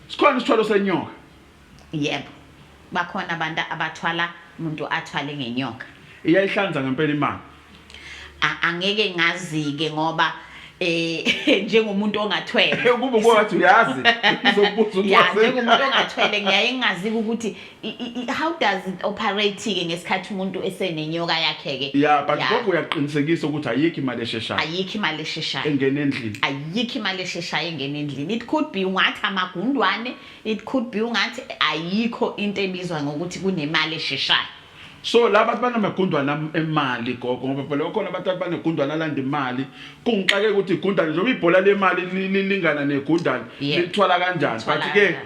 A: Sikhona isithwalo senyoka?
C: Yebo. Bakhona abantu abathwala, umuntu athwale ngenyoka.
A: Iyayihlanza ngempela imali?
C: Angeke ngazike ngoba njengomuntu ongathwele.
A: Kuba kwathi uyazi, ngizokubuza ukuthi
C: Ya,
A: wase-
C: njengomuntu ongathwele ngiyaye ngingazi ukuthi how does it operate ke ngesikhathi umuntu esenenyoka yakhe ke.
A: Yeah, but gogo uyaqinisekisa ukuthi ayikho imali esheshayo.
C: Ayikho imali esheshayo.
A: Engena endlini.
C: Ayikho imali esheshayo engena endlini. It could be ungathi amagundwane, it could be ungathi ayikho into ebizwa ngokuthi kunemali esheshayo.
A: So laba abantu banamagundwana emali gogo, ngoba phela kukhona abantu abanegundwana alanda imali. Kungixake ukuthi igundane njengoba ibhola lemali lilingana negundane, lithwala kanjani?
C: Lithwala
A: But ke
C: kanjani?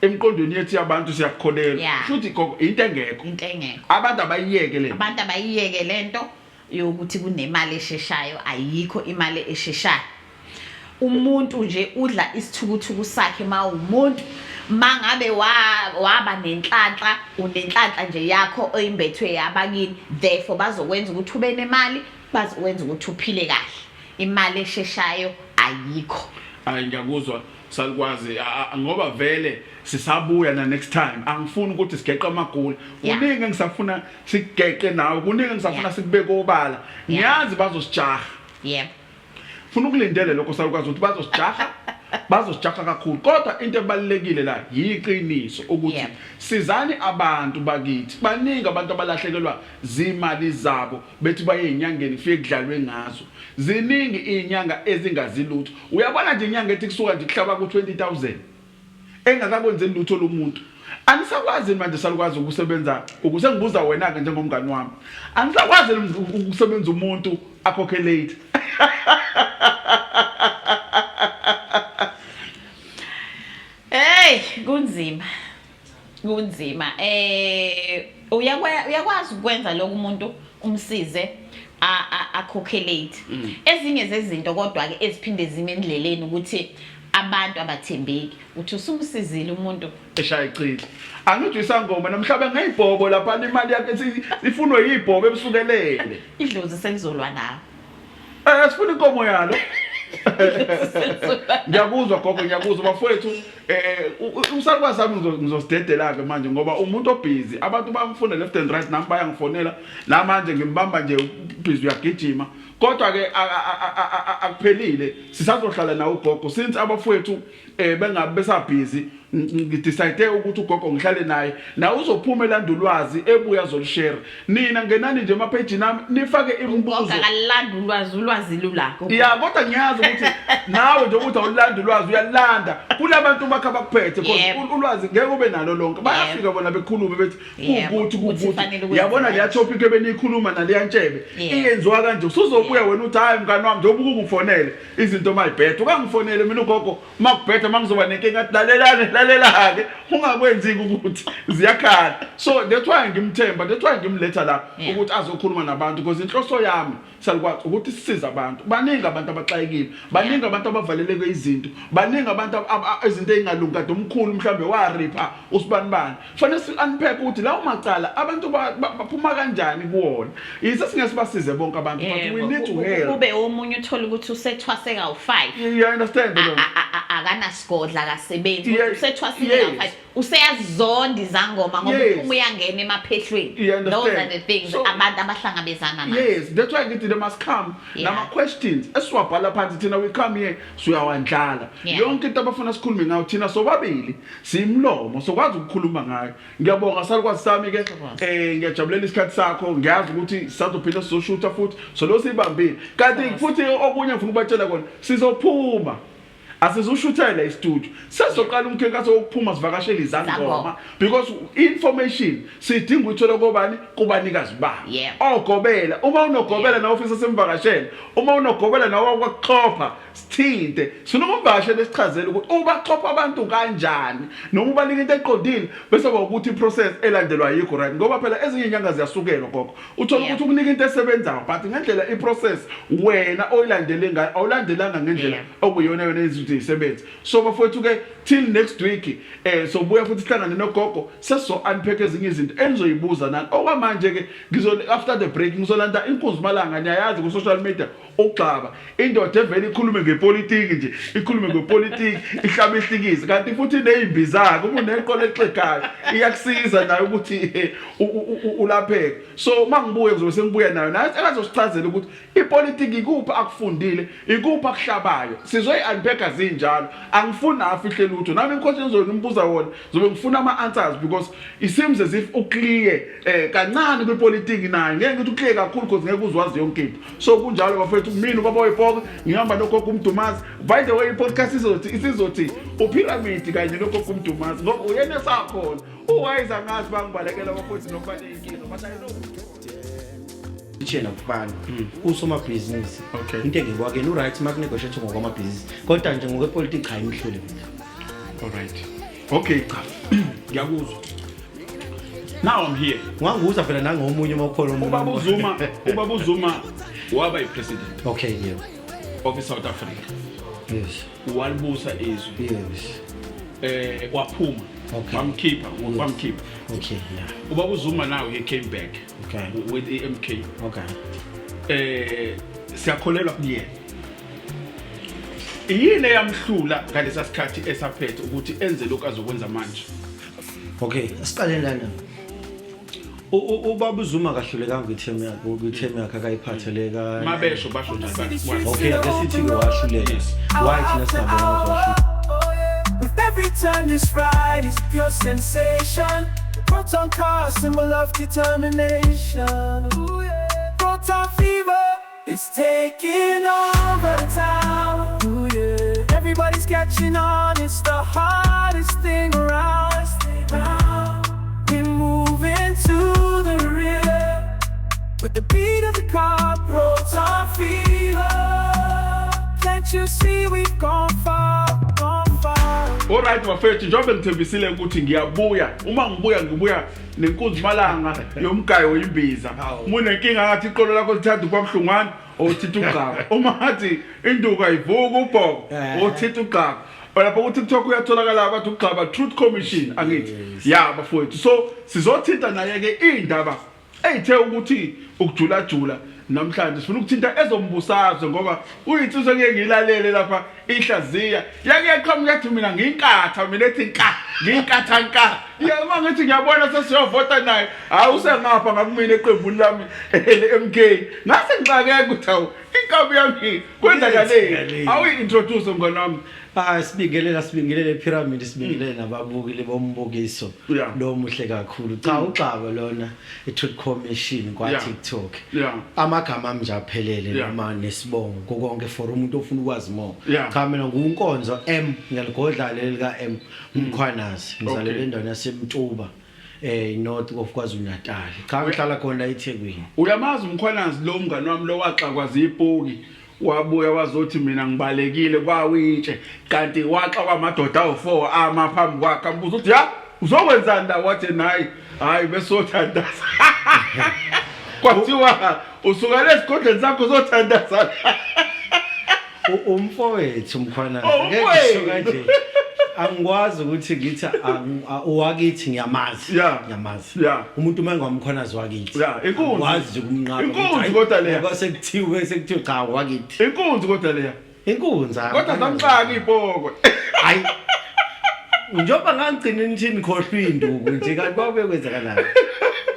A: emqondweni yethu yabantu siyakukholelwa. Futhi gogo into engekho.
C: Into engekho.
A: Abantu abayiyeke le.
C: Abantu abayiyeke lento yokuthi kunemali esheshayo, ayikho imali esheshayo. Umuntu nje udla isithukuthuku sakhe mawumuntu, mangabe waba nenhlanhla, unenhlanhla nje yakho oyimbethwe yabakini, therefore bazokwenza ukuthi ube nemali, bazokwenza ukuthi uphile kahle. Imali esheshayo ayikho.
A: Hayi, ngiyakuzwa salukwazi, ngoba vele sisabuya na next time. Angifuni ukuthi sigeqe amagula. Kuningi engisafuna sikugeqe nawe, kuningi engisafuna sikubeke obala. Ngiyazi bazosijaha. Funa ukulindele lokho salukwazi ukuthi bazosijaha, bazosijaha kakhulu. Kodwa into ebalulekile la yiqiniso ukuthi sizani abantu bakithi. Baningi abantu abalahlekelwa zimali zabo bethi baye ezinyangeni kufike kudlalwe ngazo. Ziningi izinyanga ezingazilutho. Uyabona nje inyanga ethi kusuka nje kuhlaba ku 20,000 engakakwenzeli lutho lomuntu. Anisakwazi manje salukwazi ukusebenza, ukusengibuza wena ke njengomngani wami. Anisakwazi ukusebenza umuntu akhokhe late.
C: Hey, kunzima. Kunzima. Uyakwazi ukwenza lokho umuntu umsize akhokhe late. Ezinye zezinto kodwa ke eziphinde zime endleleni ukuthi abantu abathembeki. Uthi usumsizile umuntu
A: eshaya ichitha. Angithi isangoma namhlaba ngeyibhobo lapha imali yakhe ifunwe yibhobo ebusukelele.
C: Idlozi selizolwa nawe.
A: Sifuna inkomo yalo. Ngiyakuzwa gogo, ngiyakuzwa bafowethu. Usalukwazi sami ngizosidedela ke manje ngoba umuntu obusy, abantu bamfuna left and right, nami bayangifonela. Namanje ngimbamba nje busy uyagijima. Kodwa ke akuphelile, sisazohlala nawo ugogo since abafowethu bengabe besabhizi. Ngidecide ukuthi ugogo ngihlale naye, naye uzophuma elanda ulwazi, ebuya azolushare. Nina ngenani nje emaphejini ami, nifake imibuzo.
C: Ugogo akalanda ulwazi, ulwazi lulakho.
A: Ya, kodwa ngiyazi ukuthi nawe nje ukuthi awulanda ulwazi, uyalanda kulabantu bakho abakuphethe, because ulwazi ngeke ube nalo lonke. Bayafika bona bekhulume bethi kuwukuthi
C: Ukuthi
A: kuwukuthi
C: kufanele ukwenze
A: yabona leya
C: kanje.
A: topic ebeniyikhuluma naleya ntshebe iyenziwa kanje. Usuzobuya wena uthi, "Hayi mngani wami, njengoba ukungifonele izinto mayibheda, ukangifonele mina ugogo makubheda, mangizoba nenkinga." Athi, "Lalelane, lalela-ke, ungakwenzi ukuthi ziyakhala." So that's why ngimthemba, that's why ngimletha la ukuthi azokhuluma nabantu, because inhloso yami, salukwazi, ukuthi sisize abantu. Baningi abantu abaxakekile, baningi abantu abavaleleke izinto, baningi abantu izinto ey'ngalungi. Kade umkhulu mhlawumbe waripha usibanibani, fanele si-unpack ukuthi lawo macala abantu baphuma kanjani kuwona. Yise singeke sibasize bonke abantu, but we need to help.
C: Kube omunye uthola ukuthi usethwase kawu-5.
A: You understand?
C: Akanasigodla, akasebenzi, kodwa usethwasile kawu-5, useyazonda izangoma ngoba uphuma uyangena emaphehlweni.
A: You understand?
C: Those are the things abantu abahlangabezana nazo.
A: Yes, that's why ngithi they must come nama questions esiwabhala phansi. Thina we come here, siyawandlala yonke into abafuna sikhulume ngayo. Thina sobabili siyimlomo, sokwazi ukukhuluma ngayo. Ngiyabonga, salukwazi sami ke.
C: Siyabonga.
A: Ngiyajabulela isikhathi sakho. Ngiyazi ukuthi sisazophinde sizoshutha futhi, so lo siyibambile. Kanti futhi okunye ngifuna ukubatshela kona, sizophuma, asizushuthela istudio, sesizoqala umkhankaso wokuphuma sivakashele izangoma,
C: Izangoma.
A: because information sidinga ukuyithola kobani? Kubanikazi babo. Ogobela, uma unogobela nawe ofisa simvakashele, uma unogobela nawe wakwakuxhopha, sithinte, sifuna ukumvakashela, sichazele ukuthi ubaxhopha abantu kanjani noma ubanika into eqondile, bese kuba ukuthi i-process elandelwa ayikho right, ngoba phela ezinye inyanga ziyasukelwa, gogo. Uthola ukuthi ukunika into esebenzayo, but ngendlela i-process wena oyilandele ngayo, awulandelanga ngendlela okuyiyona yona yenza ukuthi isebenze. So bafowethu ke, till next week, sobuya futhi sihlangane nogogo, sesizo unpack ezinye izinto enizoyibuza nani. Okwamanje ke ngizo, after the break, ngizolanda inkunzi malanga. Niyayazi ku social media, ugxaba indoda evele ikhulume ngepolitiki nje, ikhulume ngepolitiki, ihlabe ihlikize, kanti futhi neyimbizake. Uma uneqolo exegayo, iyakusiza nayo ukuthi ulapheke. So mangibuye ngizobe sengibuya nayo, naye akazosichazela ukuthi ipolitiki ikuphi akufundile, ikuphi akuhlabayo. Sizoyi-unpacka zinjalo, angifuni afihle lutho. Nami inkosi ngizobe ngimbuza wona, zobe ngifuna ama-answers, because it seems as if uclear kancane kwipolitiki naye. Ngeke ngithi uclear kakhulu because ngeke uzwazi yonke into. So kunjalo bafethu, mina ubaba wepoke, ngihamba nogogo uMdumazi. By the way, i-podcast isizothi uphiramidi kanye nogogo uMdumazi, ngoba uyena esakhona. Uwise angazi, bangibalekela bafowethu noma baneyinkinga, but I know.
D: Tshena kufana usomabhizinisi. Into engikwakeni uright uma kunegotiate ngokwamabhizinisi, kodwa nje ngokwepolitiki cha, imhlule mina.
A: Alright, okay, cha, ngiyakuzwa. Now I'm here.
D: Ungangibuza phela nangomunye uma ukhona omunye.
A: Ubaba uZuma waba yi-president of i-South Africa. Walibusa izwe. Waphuma. Wamkhipha, wamkhipha. Ubaba uZuma now he came back with i-MK. Siyakholelwa kuyena. Yini eyamhlula ngalesa sikhathi esaphethe ukuthi enze lokhu azokwenza manje?
D: Okay, asiqaleni lana. Ubaba uZuma kahlulekanga kwithemu yakhe, kwithemu yakhe akayiphatheleka.
A: Mabesho basho njalo
D: Okay, ake sithi-ke wahluleka. Why thina singabona ukuthi wahluleka?
E: With every turn, this ride is pure sensation. The Proton car, symbol of determination. Ooh, yeah. Proton fever is taking over town. Ooh, yeah. Everybody's catching on, it's the hottest thing around. We're moving to the rhythm with the beat of the car, Proton fever. Can't you see we've gone far, gone far?
A: Alright bafethu, njengoba ngithembisile ukuthi ngiyabuya, uma ngibuya ngibuya nenkunzi malanga yomgayo wembiza.
D: Hawu.
A: Uma unenkinga ngathi iqolo lakho lithanda ukuba buhlungwana, othinta ugqaba. Uma ngathi induku ayivuka ubhoko, othinta ugqaba. Lapho ku-TikTok uyatholakala, bathi ugqaba Truth Commission, angithi? Ya bafowethu, so sizothinta naye-ke iy'ndaba ey'the ukuthi ukujulajula. Namhlanje sifuna ukuthinta ezombusazwe ngoba uyinsizwa engeke ngiyilalele lapha ihlaziya. Yake yaqhamuka yathi mina ngiyinkatha mina ethi nka ngiyinkatha nka. Ya uma ngithi ngiyabona sesiyovota naye. Hayi usengapha ngakumina eqembuni lami le-MK. Ngase ngixakeka ukuthi hawu inkabi yami kwenzakaleni. Awuyi-introduce mngani wami.
D: Ah sibingelela sibingelele pyramid sibingelele nababukeli bombukiso lo muhle kakhulu. Cha uXaba lona i-Truth Commission kwa TikTok. Amagama ami nje aphelele noma nesibongo kokonke for umuntu ofuna ukwazi more. Cha mina nguNkonzo M ngiyaligodla leli ka M Mkhwanazi ngizalelwe endaweni yaseMtuba. North of KwaZulu Natal. Cha ngihlala khona la eThekwini.
A: Uyamazi uMkhwanazi lo mngani wami lo waxakwa zipoki wabuya wazothi mina ngibalekile kwawitshe kanti waxakwa amadoda awu4 ama phambi kwakhe ambuza ukuthi ya uzokwenzani la wathi nayi hayi besothandaza kwathiwa usuka lesigodleni sakho uzothandaza.
D: Umfowethu Mkhwanazi ngeke ngisho kanje angikwazi ukuthi ngithi owakithi ngiyamazi ngiyamazi umuntu uma engaMkhwanazi wakithi
A: inkunzi
D: wazi nje kumnqaba
A: inkunzi kodwa leya
D: ngoba sekuthiwe sekuthiwe cha wakithi
A: inkunzi kodwa leya
D: inkunzi
A: kodwa zamxaka ipokwe
D: hayi njengoba ngangigcina nithi nikhohlwa induku nje kanti kwakuye kwenzakalani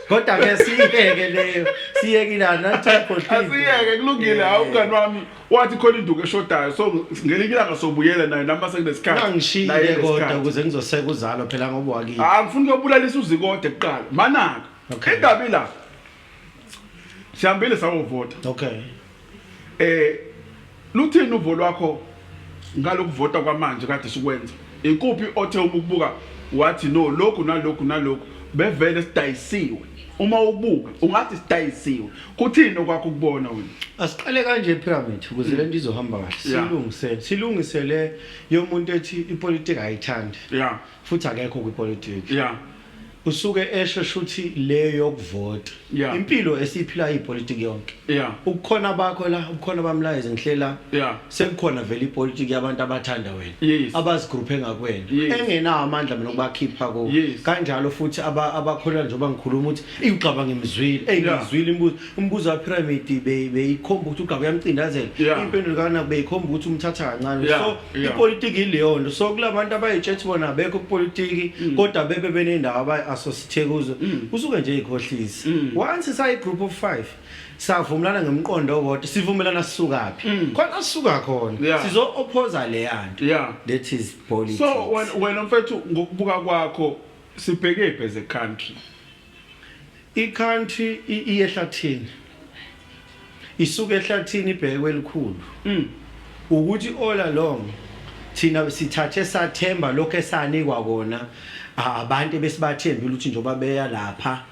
D: kodwa ke siyeke leyo siyekile nathi
A: khohlwa asiyeke kulungile hawu mngani wami wathi khona induku eshodayo so ngelinye ilanga sobuyela naye nami sekunesikhathi
D: ngangishiyile kodwa ukuze ngizoseka uzalo phela ngoba wakithi
A: ah ngifuna ukuyobulalisa uzikode kuqala manaka indaba ila sihambile sayovota
D: okay
A: Luthini uvo lwakho ngalokuvota kwamanje kade sikwenza? Ikuphi othe uma ukubuka wathi no lokhu nalokhu nalokhu bevele sidayisiwe. Uma ubuka ungathi sidayisiwe. Kuthini okwakho ukubona wena?
D: Asiqale kanje pyramid ukuze lento izohamba kahle. Silungisele, silungisele yomuntu ethi ipolitiki ayithandi. Futhi akekho kwipolitiki. Usuke esho shuthi le yokuvota. Impilo esiyiphilayo ipolitiki yonke. Ubukhona bakho la, ubukhona bamlayezi ngihlela. Sekukhona vele ipolitiki yabantu abathanda wena. Abazigruphe ngakuwena. Engenawo amandla mina ukubakhipha kuwo. Kanjalo futhi abakholwa njengoba ngikhuluma ukuthi eyi uXaba ngimzwile. Eyi ngimzwile imibuzo. Umbuzo wa pyramid beyikhomba ukuthi uGaba uyamcindazela. Impendulo kaNaku beyikhomba ukuthi umthatha kancane. So ipolitiki ileyo nto. So kulabantu abayitshethi bona abekho kupolitiki kodwa bebe benendawo abayi-associate kuzo. Usuke nje ikhohlisa. Once sayi group of 5 savumelana ngomqondo owodwa, sivumelana sisukaphi? Khona sisuka khona. Sizo opposa leya nto. That is politics.
A: So wena mfethu ngokubuka kwakho sibheke as a country.
D: I-country iye ehlathini. Isuka ehlathini ibheke kwelikhulu. Ukuthi all along thina sithathe sathemba lokho esanikwa kona abantu ebesibathembile ukuthi njengoba beya lapha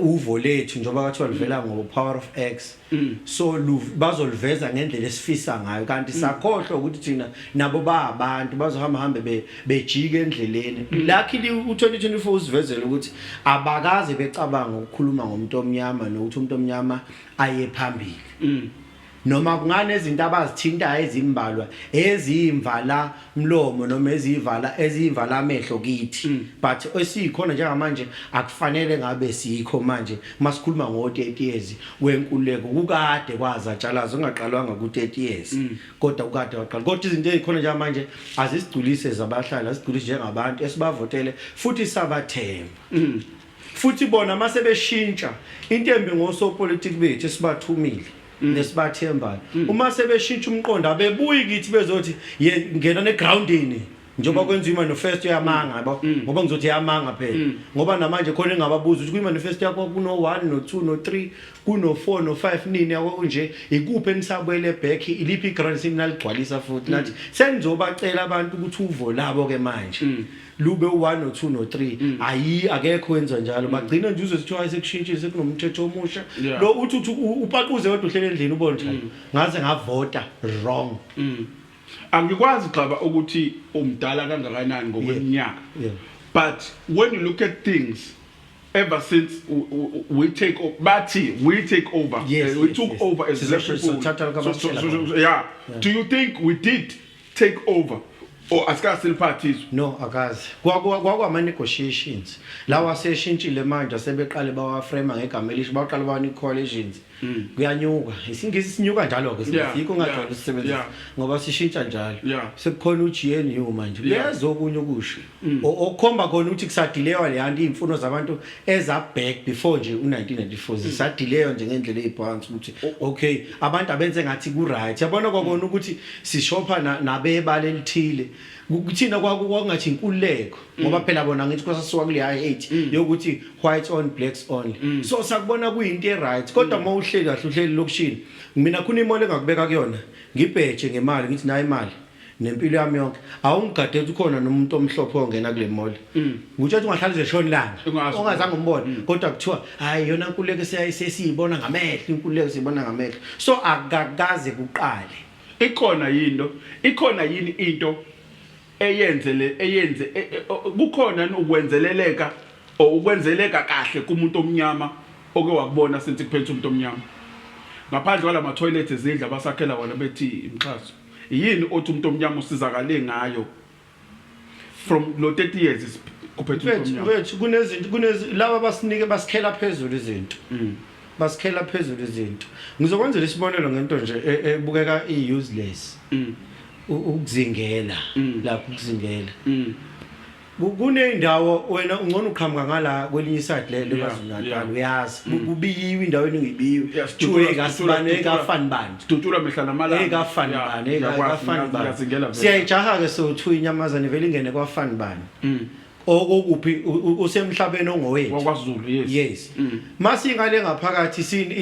D: uvo lethu njengoba kwathiwa livela ngo power of X so bazoliveza ngendlela esifisa ngayo kanti sakhohlwa ukuthi thina nabo ba abantu bazohamba hambe bejike endleleni. Luckily u2024 usivezela ukuthi abakaze becabanga ukukhuluma ngomuntu omnyama nokuthi umuntu omnyama aye phambili. Noma kunganezinto abazithintayo ezimbalwa ezimvala mlomo noma ezivala ezivala amehlo kithi but esikhona njengamanje akufanele ngabe sikho manje masikhuluma ngo 30 years wenkululeko kukade kwazatshalazo ungaqalwanga ku 30 years kodwa kukade waqala kodwa izinto ezikhona njengamanje azisigculise zabahlali azigculise njengabantu esibavotele futhi sabathemba futhi bona mase beshintsha into embi ngosopolitiki bethu esibathumile nesibathembayo uma sebeshintsha umqondo abebuyi kithi bezothi ngena negroundini njengoba kwenziwa imanifesto yamanga yabo ngoba ngizothi yamanga phela ngoba namanje khona engababuza ukuthi kwimanifesto yakho kuno 1 no 2 no 3 kuno 4 no 5 nini yako kunje ikuphi enisabuyele back iliphi iground sinaligcwalisa futhi nathi senizobacela abantu ukuthi uvo labo ke manje lube u1 no 2 no 3 ayi akekho wenza njalo bagcina nje uzwe kuthiwa sekushintshile sekunomthetho omusha lo uthi uthi upaquze wedwa uhlele endlini ubone njalo ngaze ngavota wrong.
A: Angikwazi Xaba ukuthi umdala kangakanani ngokweminyaka but when you look at things ever since we take bathi we take over we took over as black people
D: Sizothatha lokho
A: So, so,
D: abasitshela
A: so,
D: khona.
A: so, yeah. Do you think we did take over? O asikasiliphathi izwe.
D: No, akaze. Kwakwama negotiations. Lawa aseshintshile manje asebeqale bawaframe ngegama elisha, baqala bawanika coalitions. Kuyanyuka. IsiNgisi sinyuka njalo ke yikho ngajwayele usisebenzisa ngoba sishintsha njalo. Sekukhona uGNU manje. Kuyeza okunye okusha. Okukhomba khona ukuthi kusadilewa le yanto izimfuno zabantu eza back before nje u1994 zisadilewa nje ngendlela eziphansi ukuthi okay abantu abenze ngathi ku right. Yabona kwakona ukuthi sishopha nabebala elithile. Kuthina kwakungathi inkululeko ngoba phela bona ngithi kwasasuka kule hate yokuthi whites on blacks only. So sakubona kuyinto e right kodwa uma uhleli kahle uhleli lokishini mina khona imali engakubeka kuyona ngibheje ngemali ngithi nayi imali nempilo yami yonke awungigade ukuthi ukhona nomuntu omhlophe ongena kule mall ngitsho ukuthi ungahlala uze shona ilanga
A: Ungazi.
D: ongazange umbone kodwa kuthiwa hayi yona nkululeko sesiyibona ngamehlo, inkululeko siyibona ngamehlo, so akakaze kuqale.
A: Ikhona yinto, ikhona yini into eyenze le eyenze kukhona yini ukwenzeleleka or ukwenzeleka kahle kumuntu omnyama oke wakubona since kuphethe umuntu omnyama, ngaphandle kwalama toilet ezindlu abasakhela wona bethi imxhaso? Yini othi umuntu omnyama usizakale ngayo from lo 30 years kuphethe umuntu
D: Mfethu,
A: omnyama?
D: mfethu, kunezinto, laba basinike, basikhela phezulu izinto. Basikhela phezulu izinto. Ngizokwenzela isibonelo ngento nje ebukeka i-useless. Ukuzingela, lapho ukuzingela. Kuneyindawo wena ungcono uqhamuka ngala kwelinye iside lelo KwaZulu Natal, uyazi. Kubiyiwe indawo eningibiwe.
A: Yeah,
D: Kuthiwe
A: sidutshulwa-
D: kasibani, ekafani bani.
A: Sidutshulwa mihla namalanga.
D: Ekafani bani,
A: Ngiyakwazi,
D: ekafani bani.
A: ngiyazingela vele.
D: Siyayijaha ke sothu inyamazane vele ingene kwafani bani. Okokuphi usemhlabeni ongowethu.
A: WakwaZulu, yes.
D: Yes. Masingale ngaphakathi sin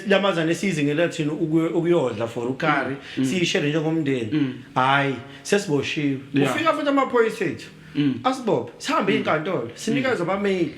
D: lamazane esizingela thina ukuyodla for ukari siyishere njengomndeni. Hayi, sesiboshiwe. Ufika futhi amaphoyisa ethu. Asibophe, sihambe inkantolo, sinikezwe abameli.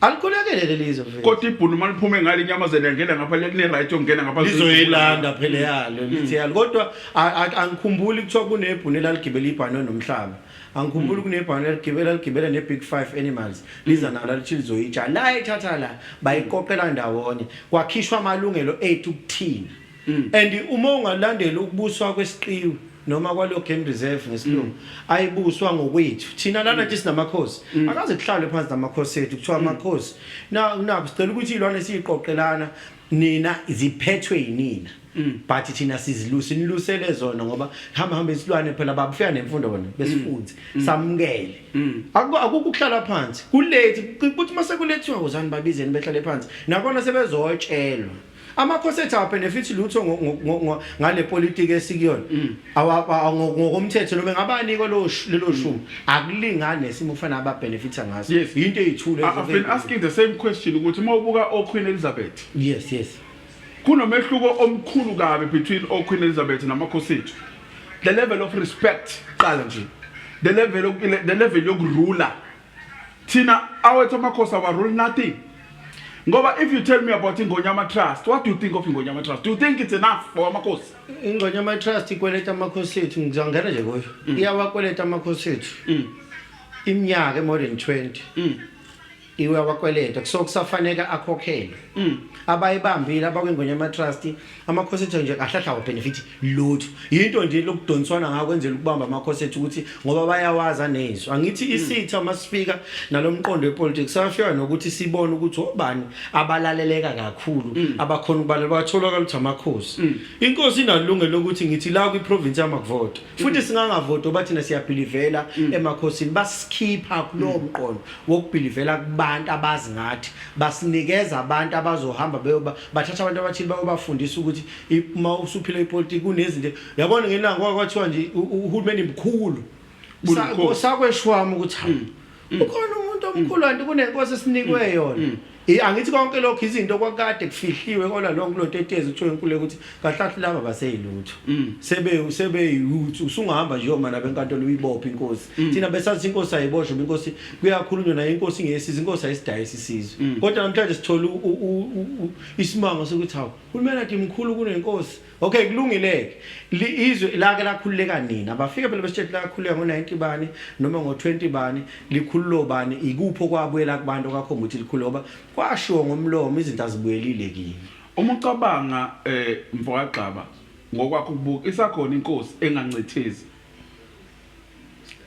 D: Alikhulekele leli zwe mfethu.
A: Kodwa ibhunu maliphume ngale inyamazane yangena ngapha kune right yokungena ngapha.
D: Lizoyilanda phela yalo lithi yalo, kodwa angikhumbuli kuthiwa kunebhunu elaligibela ibhano nomhlaba. Angikhumbuli kunebhano elaligibela ne-big five animals liza nalo lithi lizoyitsha la, ethatha la bayiqoqela ndawonye, kwakhishwa amalungelo ethu kuthina. And uma ungalandela ukubuswa kwesiqiwi noma kwalo game reserve ngesilungu, ayibuswa ngokwethu thina lana nje sinamakhosi, akaze kuhlalwe phansi namakhosi ethu kuthiwa amakhosi na naku sicela ukuthi izilwane siyiqoqelana nina ziphethwe yinina, but thina sizilusa, nilusele zona ngoba hamba hamba isilwane phela babufika nemfundo bona besifunze samukele. Akukho ukuhlala phansi kulethi kuthi mase kulethiwa uzani babizeni behlale phansi nabona sebezotshelwa. Amakhosi ethu awabenefit lutho ngale politiki esikuyona. Ngokomthetho noma ngabanikwa lo lelo shumi akulingani nesimo kufanele ababenefita ngaso. Into eyithule.
A: I've been asking the same question ukuthi uma ubuka oQueen Elizabeth,
D: yes.
A: kunomehluko omkhulu kabi between oQueen Elizabeth namakhosi ethu. The level of respect qala nje, the level yokurula. Thina awethu amakhosi awarule nothing. Ngoba if you tell me about Ingonyama Trust, what do you think of Ingonyama Trust? Do you think it's enough for amakhosi?
D: Ingonyama Trust ikweleta amakhosi ethu, ngizongena nje kuyo. Iyawakweleta amakhosi ethu. Iminyaka more than 20. Iyawakweleta, so kusafanele akhokhelwe. Abayibambile abakwingonyama Trust, amakhosi ethu nje kahle kahle benefit lutho. Into nje lokudonswana ngakho kwenzela ukubamba amakhosi ethu ukuthi ngoba bayawaza nezwi. Angithi isitha masifika nalomqondo wepolitics safika nokuthi sibone ukuthi obani abalaleleka kakhulu, abakhona ukubalela, batholakala ukuthi amakhosi. Inkosi inalungelo lokuthi ngithi la kwiprovince yamakuvota. Futhi singangavoti ngoba thina siyabhilivela emakhosini, basikhipha kulowo mqondo wokubhilivela kubantu abazi ngathi, basinikeza abantu abazohamba beyoba bathatha abantu abathile bayobafundisa ukuthi uma usuphila ipolitiki kunezinto. Yabona ngelanga kwathiwa nje uhulumeni mkhulu.
A: Bunomkhosi.
D: Sakweshwama ukuthi hawu, ukhona umuntu omkhulu kanti kunenkosi esinikwe yona. Angithi konke lokho izinto kwakade kufihliwe kola lonke lo tetezi kuthiwa inkululeko ukuthi kahle kahle laba baseyilutho. Sebe sebeyuthu usungahamba nje yoma nabenkantolo uyibophe inkosi. Thina besathi inkosi ayiboshwe, inkosi kuyakhulunywa nayo, inkosi ingesiza, inkosi ayisidayisa isizwe. Kodwa namhlanje sithola isimanga sokuthi hawu, uhulumeni athi mkhulu kunenkosi. Okay, kulungile ke. Izwe lake lakhululeka nini? Abafike phela besitshela lakhululeka ngo90 bani noma ngo20 bani, likhululo bani, ikupho kwabuyela kubantu okakhomba ukuthi likhululo, ngoba kwashiwo ngomlomo izinto azibuyelile kini.
A: Uma ucabanga mfokaGxaba ngokwakho ukubuka, isakhona inkosi engancethezi?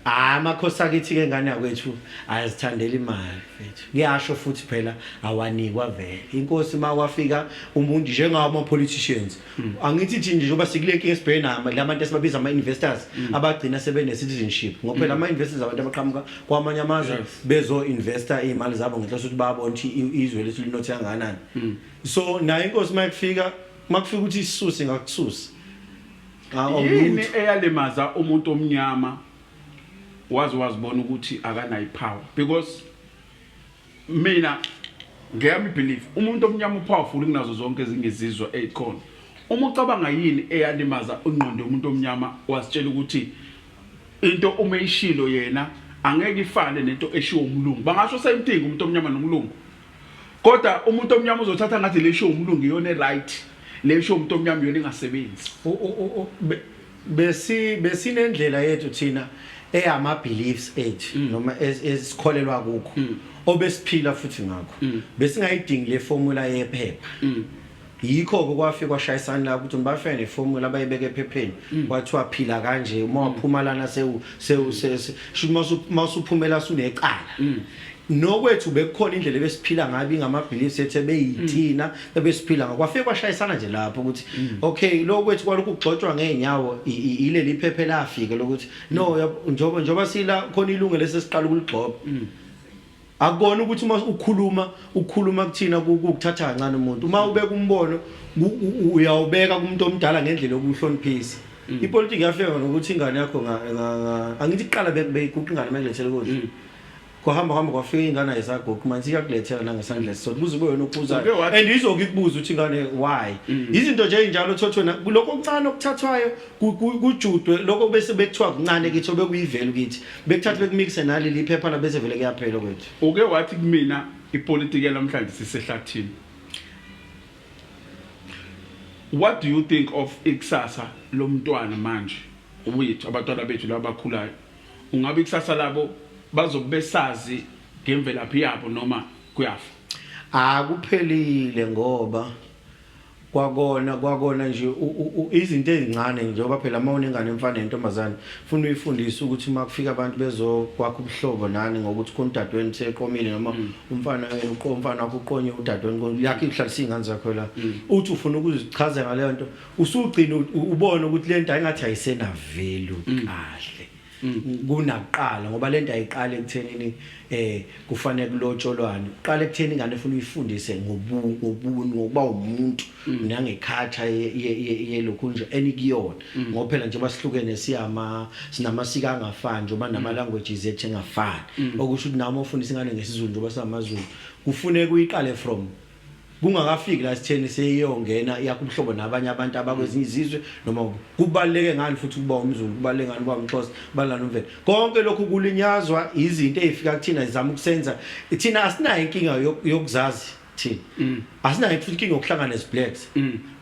D: Hayi, amakhosi akithi ke, ngane yakwethu, ayazithandela imali mfethu. Kuyasho futhi phela awanikwa vele inkosi. Uma kwafika umuntu njengawo ama-politicians, angithi thina nje njengoba sikule nkinga esibhekene nayo, la bantu esibabiza ama-investors abagcina sebene-citizenship, ngoba phela ama-investors abantu abaqhamuka kwamanye amazwe bezo-investa iy'mali zabo ngenhloso ukuthi bayabona ukuthi izwe lethu linothe kangakanani. So nayo inkosi uma kufika ukuthi isisuse, ingakususa.
A: Yini
D: Awulutho.
A: eyalimaza umuntu omnyama waze wazibona ukuthi akanayo power? Because mina ngeyami belief, umuntu omnyama upowerful kunazo zonke ezinye izizwe ezikhona. Uma ucabanga, yini eyalimaza ingqondo yomuntu omnyama wazitshela ukuthi into uma eyishilo yena angeke ifane nento eshiwo umlungu? Bangasho same thing umuntu omnyama nomlungu, kodwa umuntu omnyama uzothatha ngathi lesho umlungu iyona right, lesho umuntu omnyama iyona ingasebenzi.
D: Besi besinendlela yethu thina eyama beliefs ethu noma esikholelwa kukho, obesiphila futhi ngakho. Besingayidingi le formula yephepha. Yikho ke kwafika kwashayisana la ukuthi bafike neformula abayibeka ephepheni, kwathiwa phila kanje, uma waphuma lana sewu sewu shuthi masuphumela sunecala. Nokwethu bekukhona indlela ebesiphila ngayo, ingama beliefs ethu ebeyithina ebesiphila ngakho. Kwafika kwashayisana nje lapho ukuthi okay, lo kwethu kwalokhu kugxotshwa ngeenyawo ileli phepha lafika lokuthi no, njoba sila khona ilungelo esesiqala ukuligxoba. Akubona ukuthi uma ukhuluma, ukhuluma kuthina kukuthatha kancane umuntu. Uma ubeka umbono, uyawubeka kumuntu omdala ngendlela yokuhloniphisa. Ipolitiki yafika nokuthi ingane yakho angithi kuqala beyiguqa ingane makulethele ukudla. Kwahamba hamba kwafika ingane ayisaguqi manje, iyakulethela nangesandla esisodwa kuze kube wena ophuzayo.
A: Uke wathi-
D: And izoke ikubuza ukuthi ingane why. Izinto nje ey'njalo thotho lokho okuncane okuthathwayo kujudwe lokho bese bekuthiwa kuncane kithi, obekuyivelu kithi, bekuthatha bekumixe naleli iphepha la, bese vele kuyaphela kwethu.
A: Uke wathi kumina ipolitiki yanamhlanje sisehlathini. What do you think of ikusasa lomntwana manje wethu, abantwana bethu laba abakhulayo? Ungabe ikusasa labo bazobe besazi ngemvelaphi yabo noma kuyafa?
D: Akuphelile, ngoba kwakona nje izinto ezincane, njengoba phela uma unengane emfana nentombazane funa uyifundise ukuthi uma kufika abantu bezokwakha ubuhlobo nani ngokuthi khona udadewenu seqomile noma umfana wenu umfana wakho uqonye udadewenu yakhe, ihlalisa iy'ngane zakho la, uthi ufuna ukuzichaza ngaleyo nto, usugcina ubone ukuthi le nto ayingathi ayisena value kahle kunakuqala, ngoba lento ayiqale ekuthenini kufanele kulotsholwane. Uqala ekutheni ingane efuna uyifundise ngobuntu, ngokuba umuntu, nangekhatha yelokhu nje enikuyona, ngoba phela njengoba sihlukene siyama sinamasiko angafani, njengoba nama languages ethu engafani, okusho ukuthi nami ufundisa ingane ngesiZulu, njengoba singamaZulu, kufuneka uyiqale from kungakafiki la sitheni seyiyongena yakho ubuhlobo nabanye abantu abakwezinye izizwe. Noma kubaluleke ngani futhi ukuba umZulu, kubaluleke ngani ukuba umXhosa, kubaluleke ngani umvela? Konke lokhu kulinyazwa izinto ezifika kuthina zizama ukusenza thina. Asinayo inkinga yokuzazi thina, asinayo futhi inkinga yokuhlangana as blacks,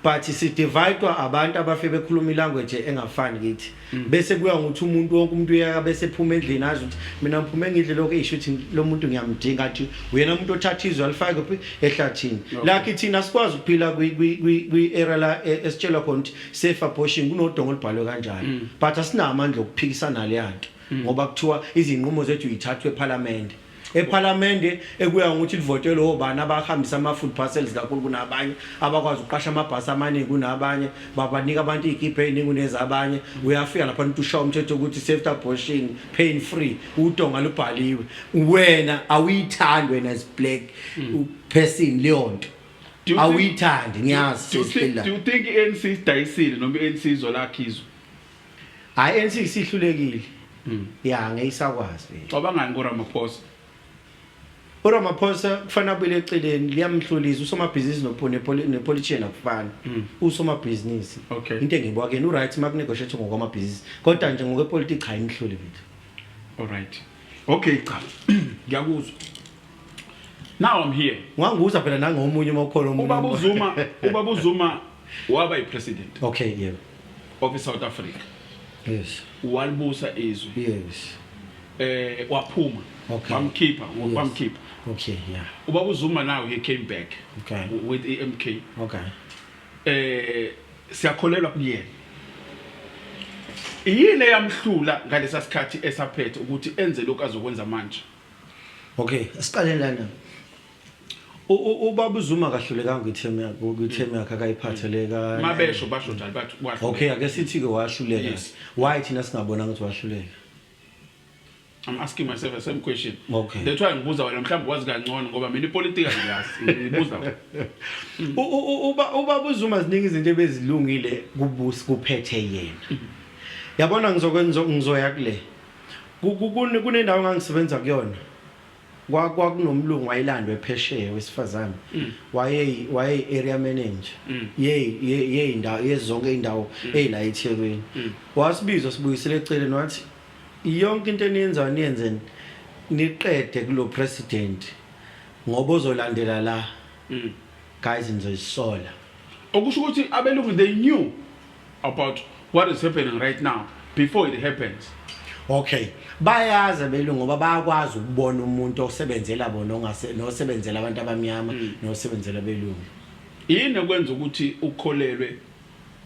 D: but sidividwa abantu abafe bekhuluma ilanguage engafani kithi, bese kuya ngokuthi umuntu wonke umuntu uyaka bese ephuma endlini azi ukuthi mina ngiphume ngidle lokho, eyisho ukuthi lo muntu ngiyamdinga, athi uyena umuntu othatha izwe alifake kuphi? Ehlathini. Lakhi thina sikwazi ukuphila kwi-era la esitshelwa khona ukuthi safe abortion kunodongo olubhalwe kanjalo, but asinawo amandla okuphikisana leya nto, ngoba kuthiwa izinqumo zethu yithathwe ephalamende, ephalamende ekuya ngokuthi livotelwe obani abahambisa ama-food parcels kakhulu kunabanye, abakwazi ukuqasha amabhasi amaningi kunabanye, babanika abantu iy'kibha ey'ningi kunezabanye. Uyafika lapha umuntu ushaya umthetho ukuthi safe abortion, pain free, udonga lubhaliwe, wena awuyithandi wena as black person leyo nto. Awuyithandi, ngiyazi.
A: Do you think i-ANC isidayisile noma i-ANC izolakha izwe?
D: Hayi, ANC isihlulekile ya, ngeke isakwazi vele.
A: Cabangani ngoRamaphosa?
D: uRamaphosa kufanele abuyele eceleni, liyamhlulisa. Usomabhizinisi nepolitician akufani. Usomabhizinisi, into engibuka kuyena, uright uma kunegotiate ngokwamabhizinisi, kodwa nje ngokwepolitiki cha, imhluli bethu.
A: Alright, okay, cha, ngiyakuzwa. Now I'm here.
D: Ungangibuza phela nangomunye uma ukhona omunye.
A: Ubaba uZuma waba yi-president
D: Okay, yebo.
A: of South Africa. Walibusa izwe. Waphuma. Bamkhipha, bamkhipha. Ubaba uZuma now he came back with iMK. Siyakholelwa kuyena. Yini eyamhlula ngalesa sikhathi esaphethe ukuthi enze lokhu azokwenza manje?
D: Okay, asiqale lana. Ubaba uZuma kahlulekanga kwithemu yakhe, kwithemu yakhe akayiphatheleka.
A: Mabesho basho njalo bathi wahluleka.
D: Okay, ake sithi ke wahluleka.
A: Yes.
D: Why thina singabonanga ukuthi wahluleka?
A: I'm asking myself the same question.
D: Okay.
A: That's why ngibuza wena, mhlawumbe wazi kangcono ngoba mina ipolitika ngiyazi. Ngibuza wena.
D: Ubaba uZuma ziningi izinto ebezilungile kubusi kuphethe yena. Yabona, ngizokwenza, ngizoya kule. Kunendawo engangisebenza kuyona. Kwakunomlungu wayelandwe phesheya wesifazane. Waye area manager. Ye indawo yezonke indawo ezila eThekwini. Wasibizwa sibuyisele eceleni, wathi yonke into eniyenzayo niyenzeni niqede kulo president, ngoba ozolandela la, guys, nizoyisola.
A: Okusho ukuthi abelungu, they knew about what is happening right now before it happens.
D: Okay, bayazi abelungu ngoba bayakwazi ukubona umuntu osebenzela bona ongase nosebenzela abantu abamnyama nosebenzela abelungu.
A: Yini ekwenza ukuthi ukholelwe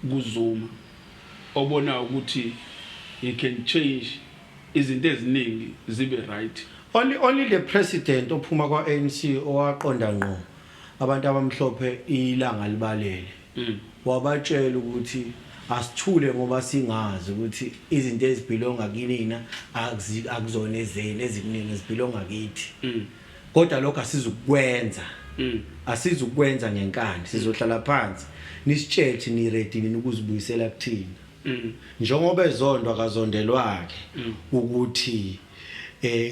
A: kuZuma, obona ukuthi he can change izinto eziningi zibe right?
D: Only the president ophuma kwa-ANC owaqonda ngqo abantu abamhlophe ilanga libalele, wabatshela ukuthi asithule ngoba singazi ukuthi izinto ezibhilonga kinina akuzona ezeni, ezikunina zibhilonga kithi, kodwa lokho asizukwenza, asizukwenza ngenkani, sizohlala phansi nisitshele ukuthi ni-ready nini ukuzibuyisela kuthina. Njengoba ezondwa, akazondelwake ukuthi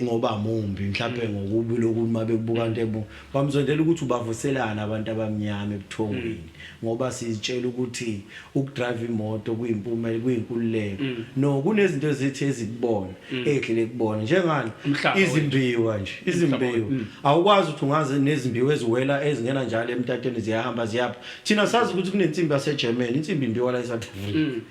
D: ngoba mumbi mhlawumbe ngokubi lokuthi mabekubuka into ebu bamzondela ukuthi ubavuselana abantu abamnyama ebuthongweni, ngoba sizitshela ukuthi ukudrive imoto kuyimpumela, kuyinkululeko. No, kunezinto ezithi ezikubona ezihlele kubona njengani
A: Umhlaba.
D: Izimbiwa nje, izimbiwa awukwazi ukuthi ungazi nezimbiwa eziwela ezingena njalo emtateni, ziyahamba ziyapha. Thina sazi ukuthi kunensimbi yaseGermany, insimbi imbiwa la eSouth Africa.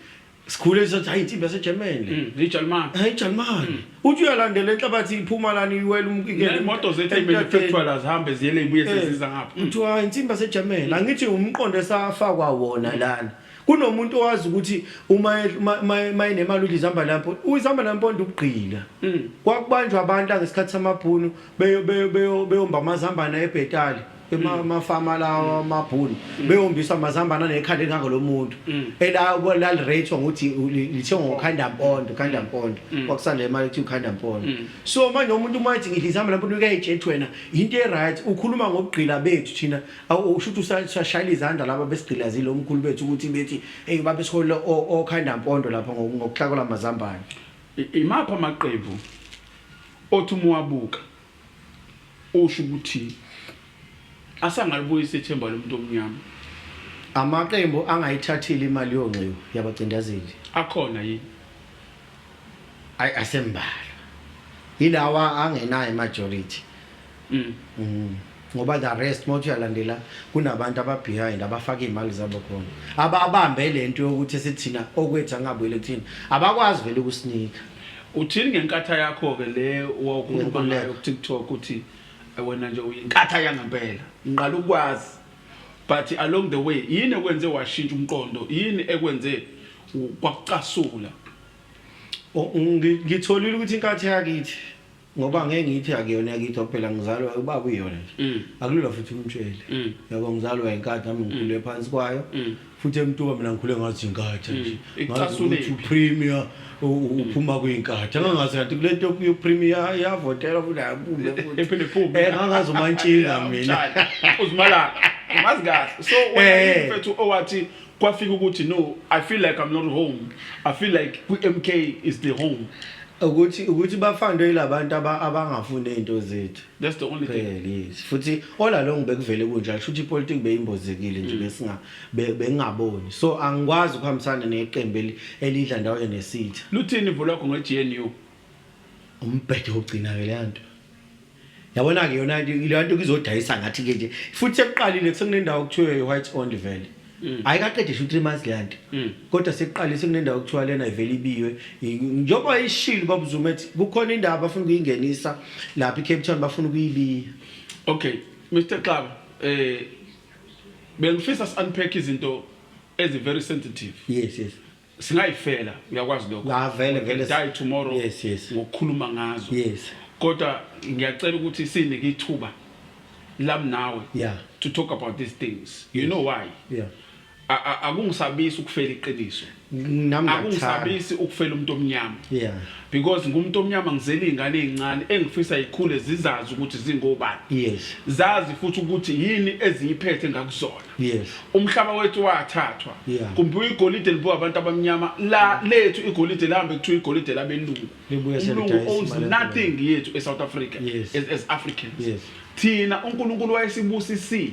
D: Sikhule sathi hayi, insimbi yaseGermany le.
A: Ijalimane.
D: Hayi, Jalimane. Uthi uyalandela enhlabathi iphuma lana iwela.
A: Ney'moto zethu ey'manufacture zihambe ziyele ibuye seziza ngapha.
D: Kuthiwa insimbi yaseGermany. Angithi umqondo esafakwa wona lana, kunomuntu owazi ukuthi uma enemali udla izambane lampondo, uyizambane lampondo ukugqila. Kwakubanjwa abantu ngesikhathi samabhunu beyomba amazambane eBhetali, emafama lawa amabhunu, beyombiswa amazambane anekhanda elingako lomuntu ela lalirate ngokuthi lithengwa ngokhanda mpondo, khanda mpondo. Kwakusanda imali ethi ukhanda mpondo. So manje umuntu uma ethi ngidla izambane lampondo, uyayitshethi wena into e-right, ukhuluma ngobugqila bethu thina. Usho ukuthi usashayela izandla laba besigqilazile omkhulu bethu ukuthi bethi hey, babesiholela okhanda mpondo lapha ngokuhlakulwa amazambane.
A: Imaphi amaqembu othi uma uwabuka usho ukuthi asangalibuyisa ithemba lomuntu omnyama?
D: Amaqembu angayithathile imali yongxiwa yabacindezeli.
A: Akhona yini?
D: Ayi, asembalwa, yilawa angenayo majority. Ngoba the rest mawuthi uyalandela kunabantu aba-behind abafaka iy'mali zabo khona, ababambe le nto yokuthi sithina okwethu angabuyele kuthina, abakwazi vele ukusinika.
A: Uthini ngenkatha yakho-ke le wawukhuluma
D: Ngenkululeko.
A: ngayo ku-TikTok, uthi wena nje uyinkatha yangempela, ngiqala ukwazi, but along the way yini ekwenze washintsha umqondo? Yini ekwenze kwakucasula?
D: Ngitholile ukuthi inkathi yakithi, ngoba ngeke ngithi akuyona yakithi phela, ngizalwa ubaba uyona nje. Akulula futhi umtshele. Yabo, ngizalwa inkathi nami, ngikhule phansi kwayo. Futhi emtuba mina ngikhule ngathi inkatha nje. Ngazi
A: Icasule
D: ukuthi
A: phi?
D: Upremier uphuma kwinkatha, ngangazi kanti kule nto yopremier iyavotela futhi ayaphume futhi.
A: Ephinde iphume.
D: Ngangazi umantshinga mina.
A: Uzimalanga umazi kahle, so wena
D: Eh.
A: yini mfethu owathi kwafika ukuthi no, I feel like I'm not home, I feel like kwi-MK is the home?
D: Ukuthi bafandwe yilabantu abangafuni izinto zethu.
A: That's the only thing.
D: Phela yes, futhi all along bekuvele kunjalo, shuthi ipolitiki beyimbozekile nje, besinga bengingaboni, so angikwazi ukuhambisana neqembu elidla ndawonye nesitha.
A: Luthini ivo lwakho nge-GNU?
D: Umbhedo wokugcina ke leya nto, yabona ke yona leyo nto kuzodayisa ngathi ke nje, futhi sekuqalile, sekunendawo kuthiwe white only vele. Ayikaqede ngisho 3 months leya nto, kodwa sekuqalile, sekunendawo kuthiwa lena ivele ibiwe. Njengoba ishilo baba uZuma ethi kukhona indaba abafuna ukuyingenisa lapha eCape Town, bafuna ukuyibiya.
A: Okay, Mr Xaba, bengifisa si-unpack izinto ezi very sensitive.
D: Yes.
A: Singayifela, uyakwazi lokho.
D: Ah, vele, vele.
A: Die tomorrow.
D: Yes.
A: Ngokukhuluma ngazo.
D: Yes.
A: Kodwa ngiyacela ukuthi sinike ithuba lami nawe to talk about these things. You know why?
D: Yeah.
A: Akungisabisi ukufela iqiniso.
D: Nami ngiyakuthanda.
A: Akungisabisi ukufela umuntu omnyama. Because ngumuntu omnyama, ngizele izingane ezincane engifisa ikhule zizazi ukuthi zingobani. Zazi futhi ukuthi yini eziyiphethe ngakuzona. Umhlaba wethu wathathwa. Kumbe igolide libuka abantu abamnyama la lethu, igolide lihambe kuthiwa igolide labelungu.
D: Libuye
A: Umlungu
D: selidayisa
A: owns
D: imali.
A: Nothing yethu eSouth Africa as Africans. Thina uNkulunkulu wayesibusisile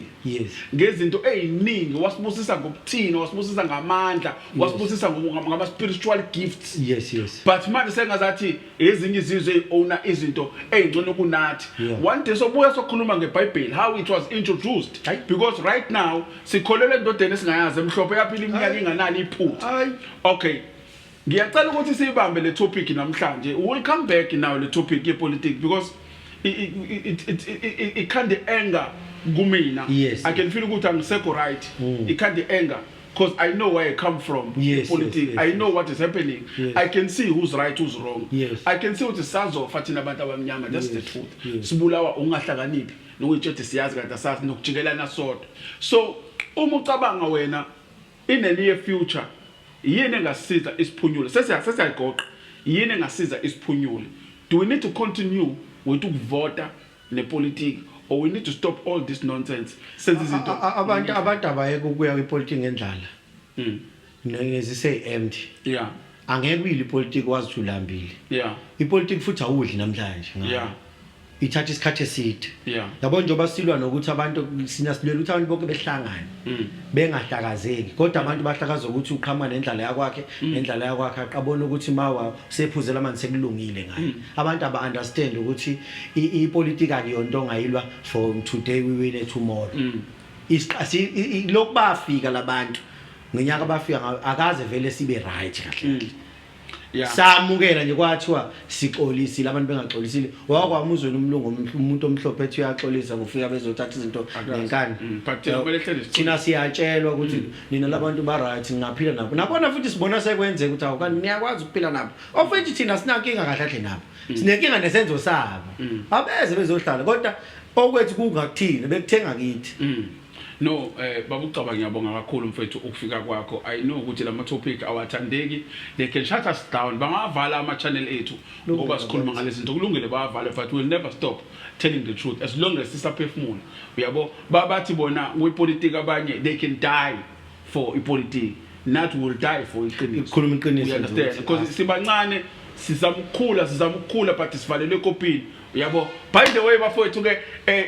A: ngezinto eziningi, wasibusisa ngobuthina, wasibusisa ngamandla, wasibusisa ngama spiritual gifts.
D: yes yes
A: But manje sengazathi ezinye izizwe ezi-owna izinto ey'ngcono kunathi. One day sobuya sokhuluma ngeBhayibheli, how it was introduced,
D: Hayi.
A: because right now sikholelwa endodeni esingayazi, emhlophe, yaphila iminyaka inganalo iphutha.
D: Hayi.
A: Okay, ngiyacela ukuthi siyibambe le topic namhlanje. We will come back now, le topic yepolitics, because it kind anger kumina. I can feel ukuthi angisekho right. It kind anger because I know where I come from. Politics, I know what is happening. I can see who's right, who's wrong. I can see ukuthi sazofa thina abantu abamnyama. That's the truth. Sibulawa ungahlakaniphi nokuyitshethi siyazi kanti asazi, nokujikelana sodwa. So uma ucabanga wena, in the near future, yini engasiza isiphunyule? Sesiyayigoqa, yini engasiza isiphunyule? Do we need to continue with ukuvota nepolitiki, or we need to stop all this nonsense, senze izinto?
D: Abantu abayeke ukuya kwipolitiki ngendlala nezise empty. Angeke uyile ipolitiki wazi ukuthi ulambile. Ipolitiki futhi awudli namhlanje ngayo. Ithatha isikhathi eside. Yabo, njengoba silwa nokuthi abantu, sina silwela ukuthi abantu bonke behlangane, bengahlakazeki, kodwa abantu bahlakaza ukuthi uqhamuka nendlala yakwakhe, nendlala yakwakhe, aqabona ukuthi mawa sephuzela amanzi sekulungile ngayo. Abantu aba understand ukuthi ipolitiki akuyonto ongayilwa for today, we win tomorrow. Lokhu bafika labantu ngenyaka bafika ngayo, akaze vele sibe right kahle kahle. Samukela nje, kwathiwa sixolisile, abantu bengaxolisile. Wakwamuzweni umlungu, umuntu omhlophe ethi uyaxolisa kufika bezothatha izinto
A: Akazi.
D: ngenkani.
A: But thina kumele hlele sixolise.
D: Thina siyatshelwa ukuthi nina labantu ba right, ningaphila nabo. Nabona futhi sibona sekwenzeka ukuthi awu, kanti niyakwazi ukuphila nabo, of which thina sinankinga kahle kahle nabo, sinenkinga nesenzo sabo. Abeze bezohlala, kodwa okwethu kungakuthini bekuthenga kithi.
A: No, babucaba, ngiyabonga kakhulu mfethu ukufika kwakho. I know ukuthi lama topic awathandeki. They can shut us down. Bangavala ama channel ethu ngoba sikhuluma ngalezi zinto. Kulungile, bayavale, but we'll never stop telling the truth as long as sisaphefumula. Uyabo, babathi bona kwipolitiki abanye they can die for ipolitiki. Not will die for iqiniso.
D: Ukukhuluma iqiniso
A: You
D: nje
A: understand?
D: ukuthi,
A: Because sibancane, sizama ukukhula, sizama ukukhula, but sivalelwe ekopini. Uyabo, by the way bafowethu ke,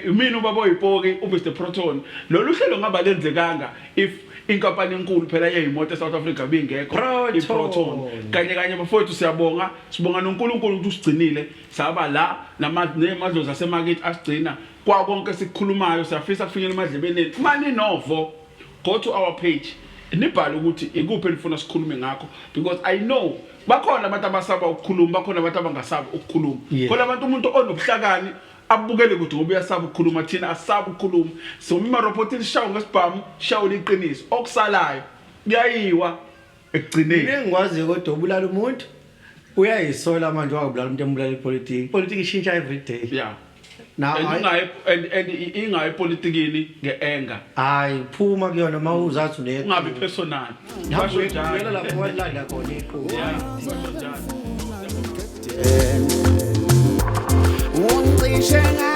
A: mina ubaba oyipoki, uMr Proton. Lolu hlelo ngaba lenzekanga if inkampani enkulu phela yeyimoto eSouth Africa bingekho.
D: Proton.
A: iProton kanye kanye. Bafowethu, siyabonga, sibonga noNkulunkulu ukuthi usigcinile saba la, nemadlozi asemakithi asigcina. Kwa konke sikukhulumayo siyafisa kufinyela emadlebeni enu. Mani novo, go to our page, nibhale ukuthi ikuphi enifuna sikhulume ngakho, because I know bakhona abantu abasaba ukukhuluma, bakhona abantu abangasabi ukukhuluma. Khona abantu, umuntu onobuhlakani abukele kude ngoba uyasaba ukukhuluma. Thina asaba ukukhuluma, soma imarobhothi lishawo ngesibhamu, shawo liqiniso, okusalayo kuyayiwa ekugcineni.
D: Mina engikwaziyo kodwa, ubulala umuntu uyayisola manje, wakubulala umuntu, embulala ipolitiki. Ipolitiki ishintsha every day. Now
A: And ungayi and ingayi epolitikini ngeanger.
D: Hayi, phuma kuyona uma uzathi une
A: Ungabi personal, basho
D: ubuyela
A: njalo.
D: Lapho walanda khona iqhubu.
A: Yeah, basho njalo.
B: Uncishe.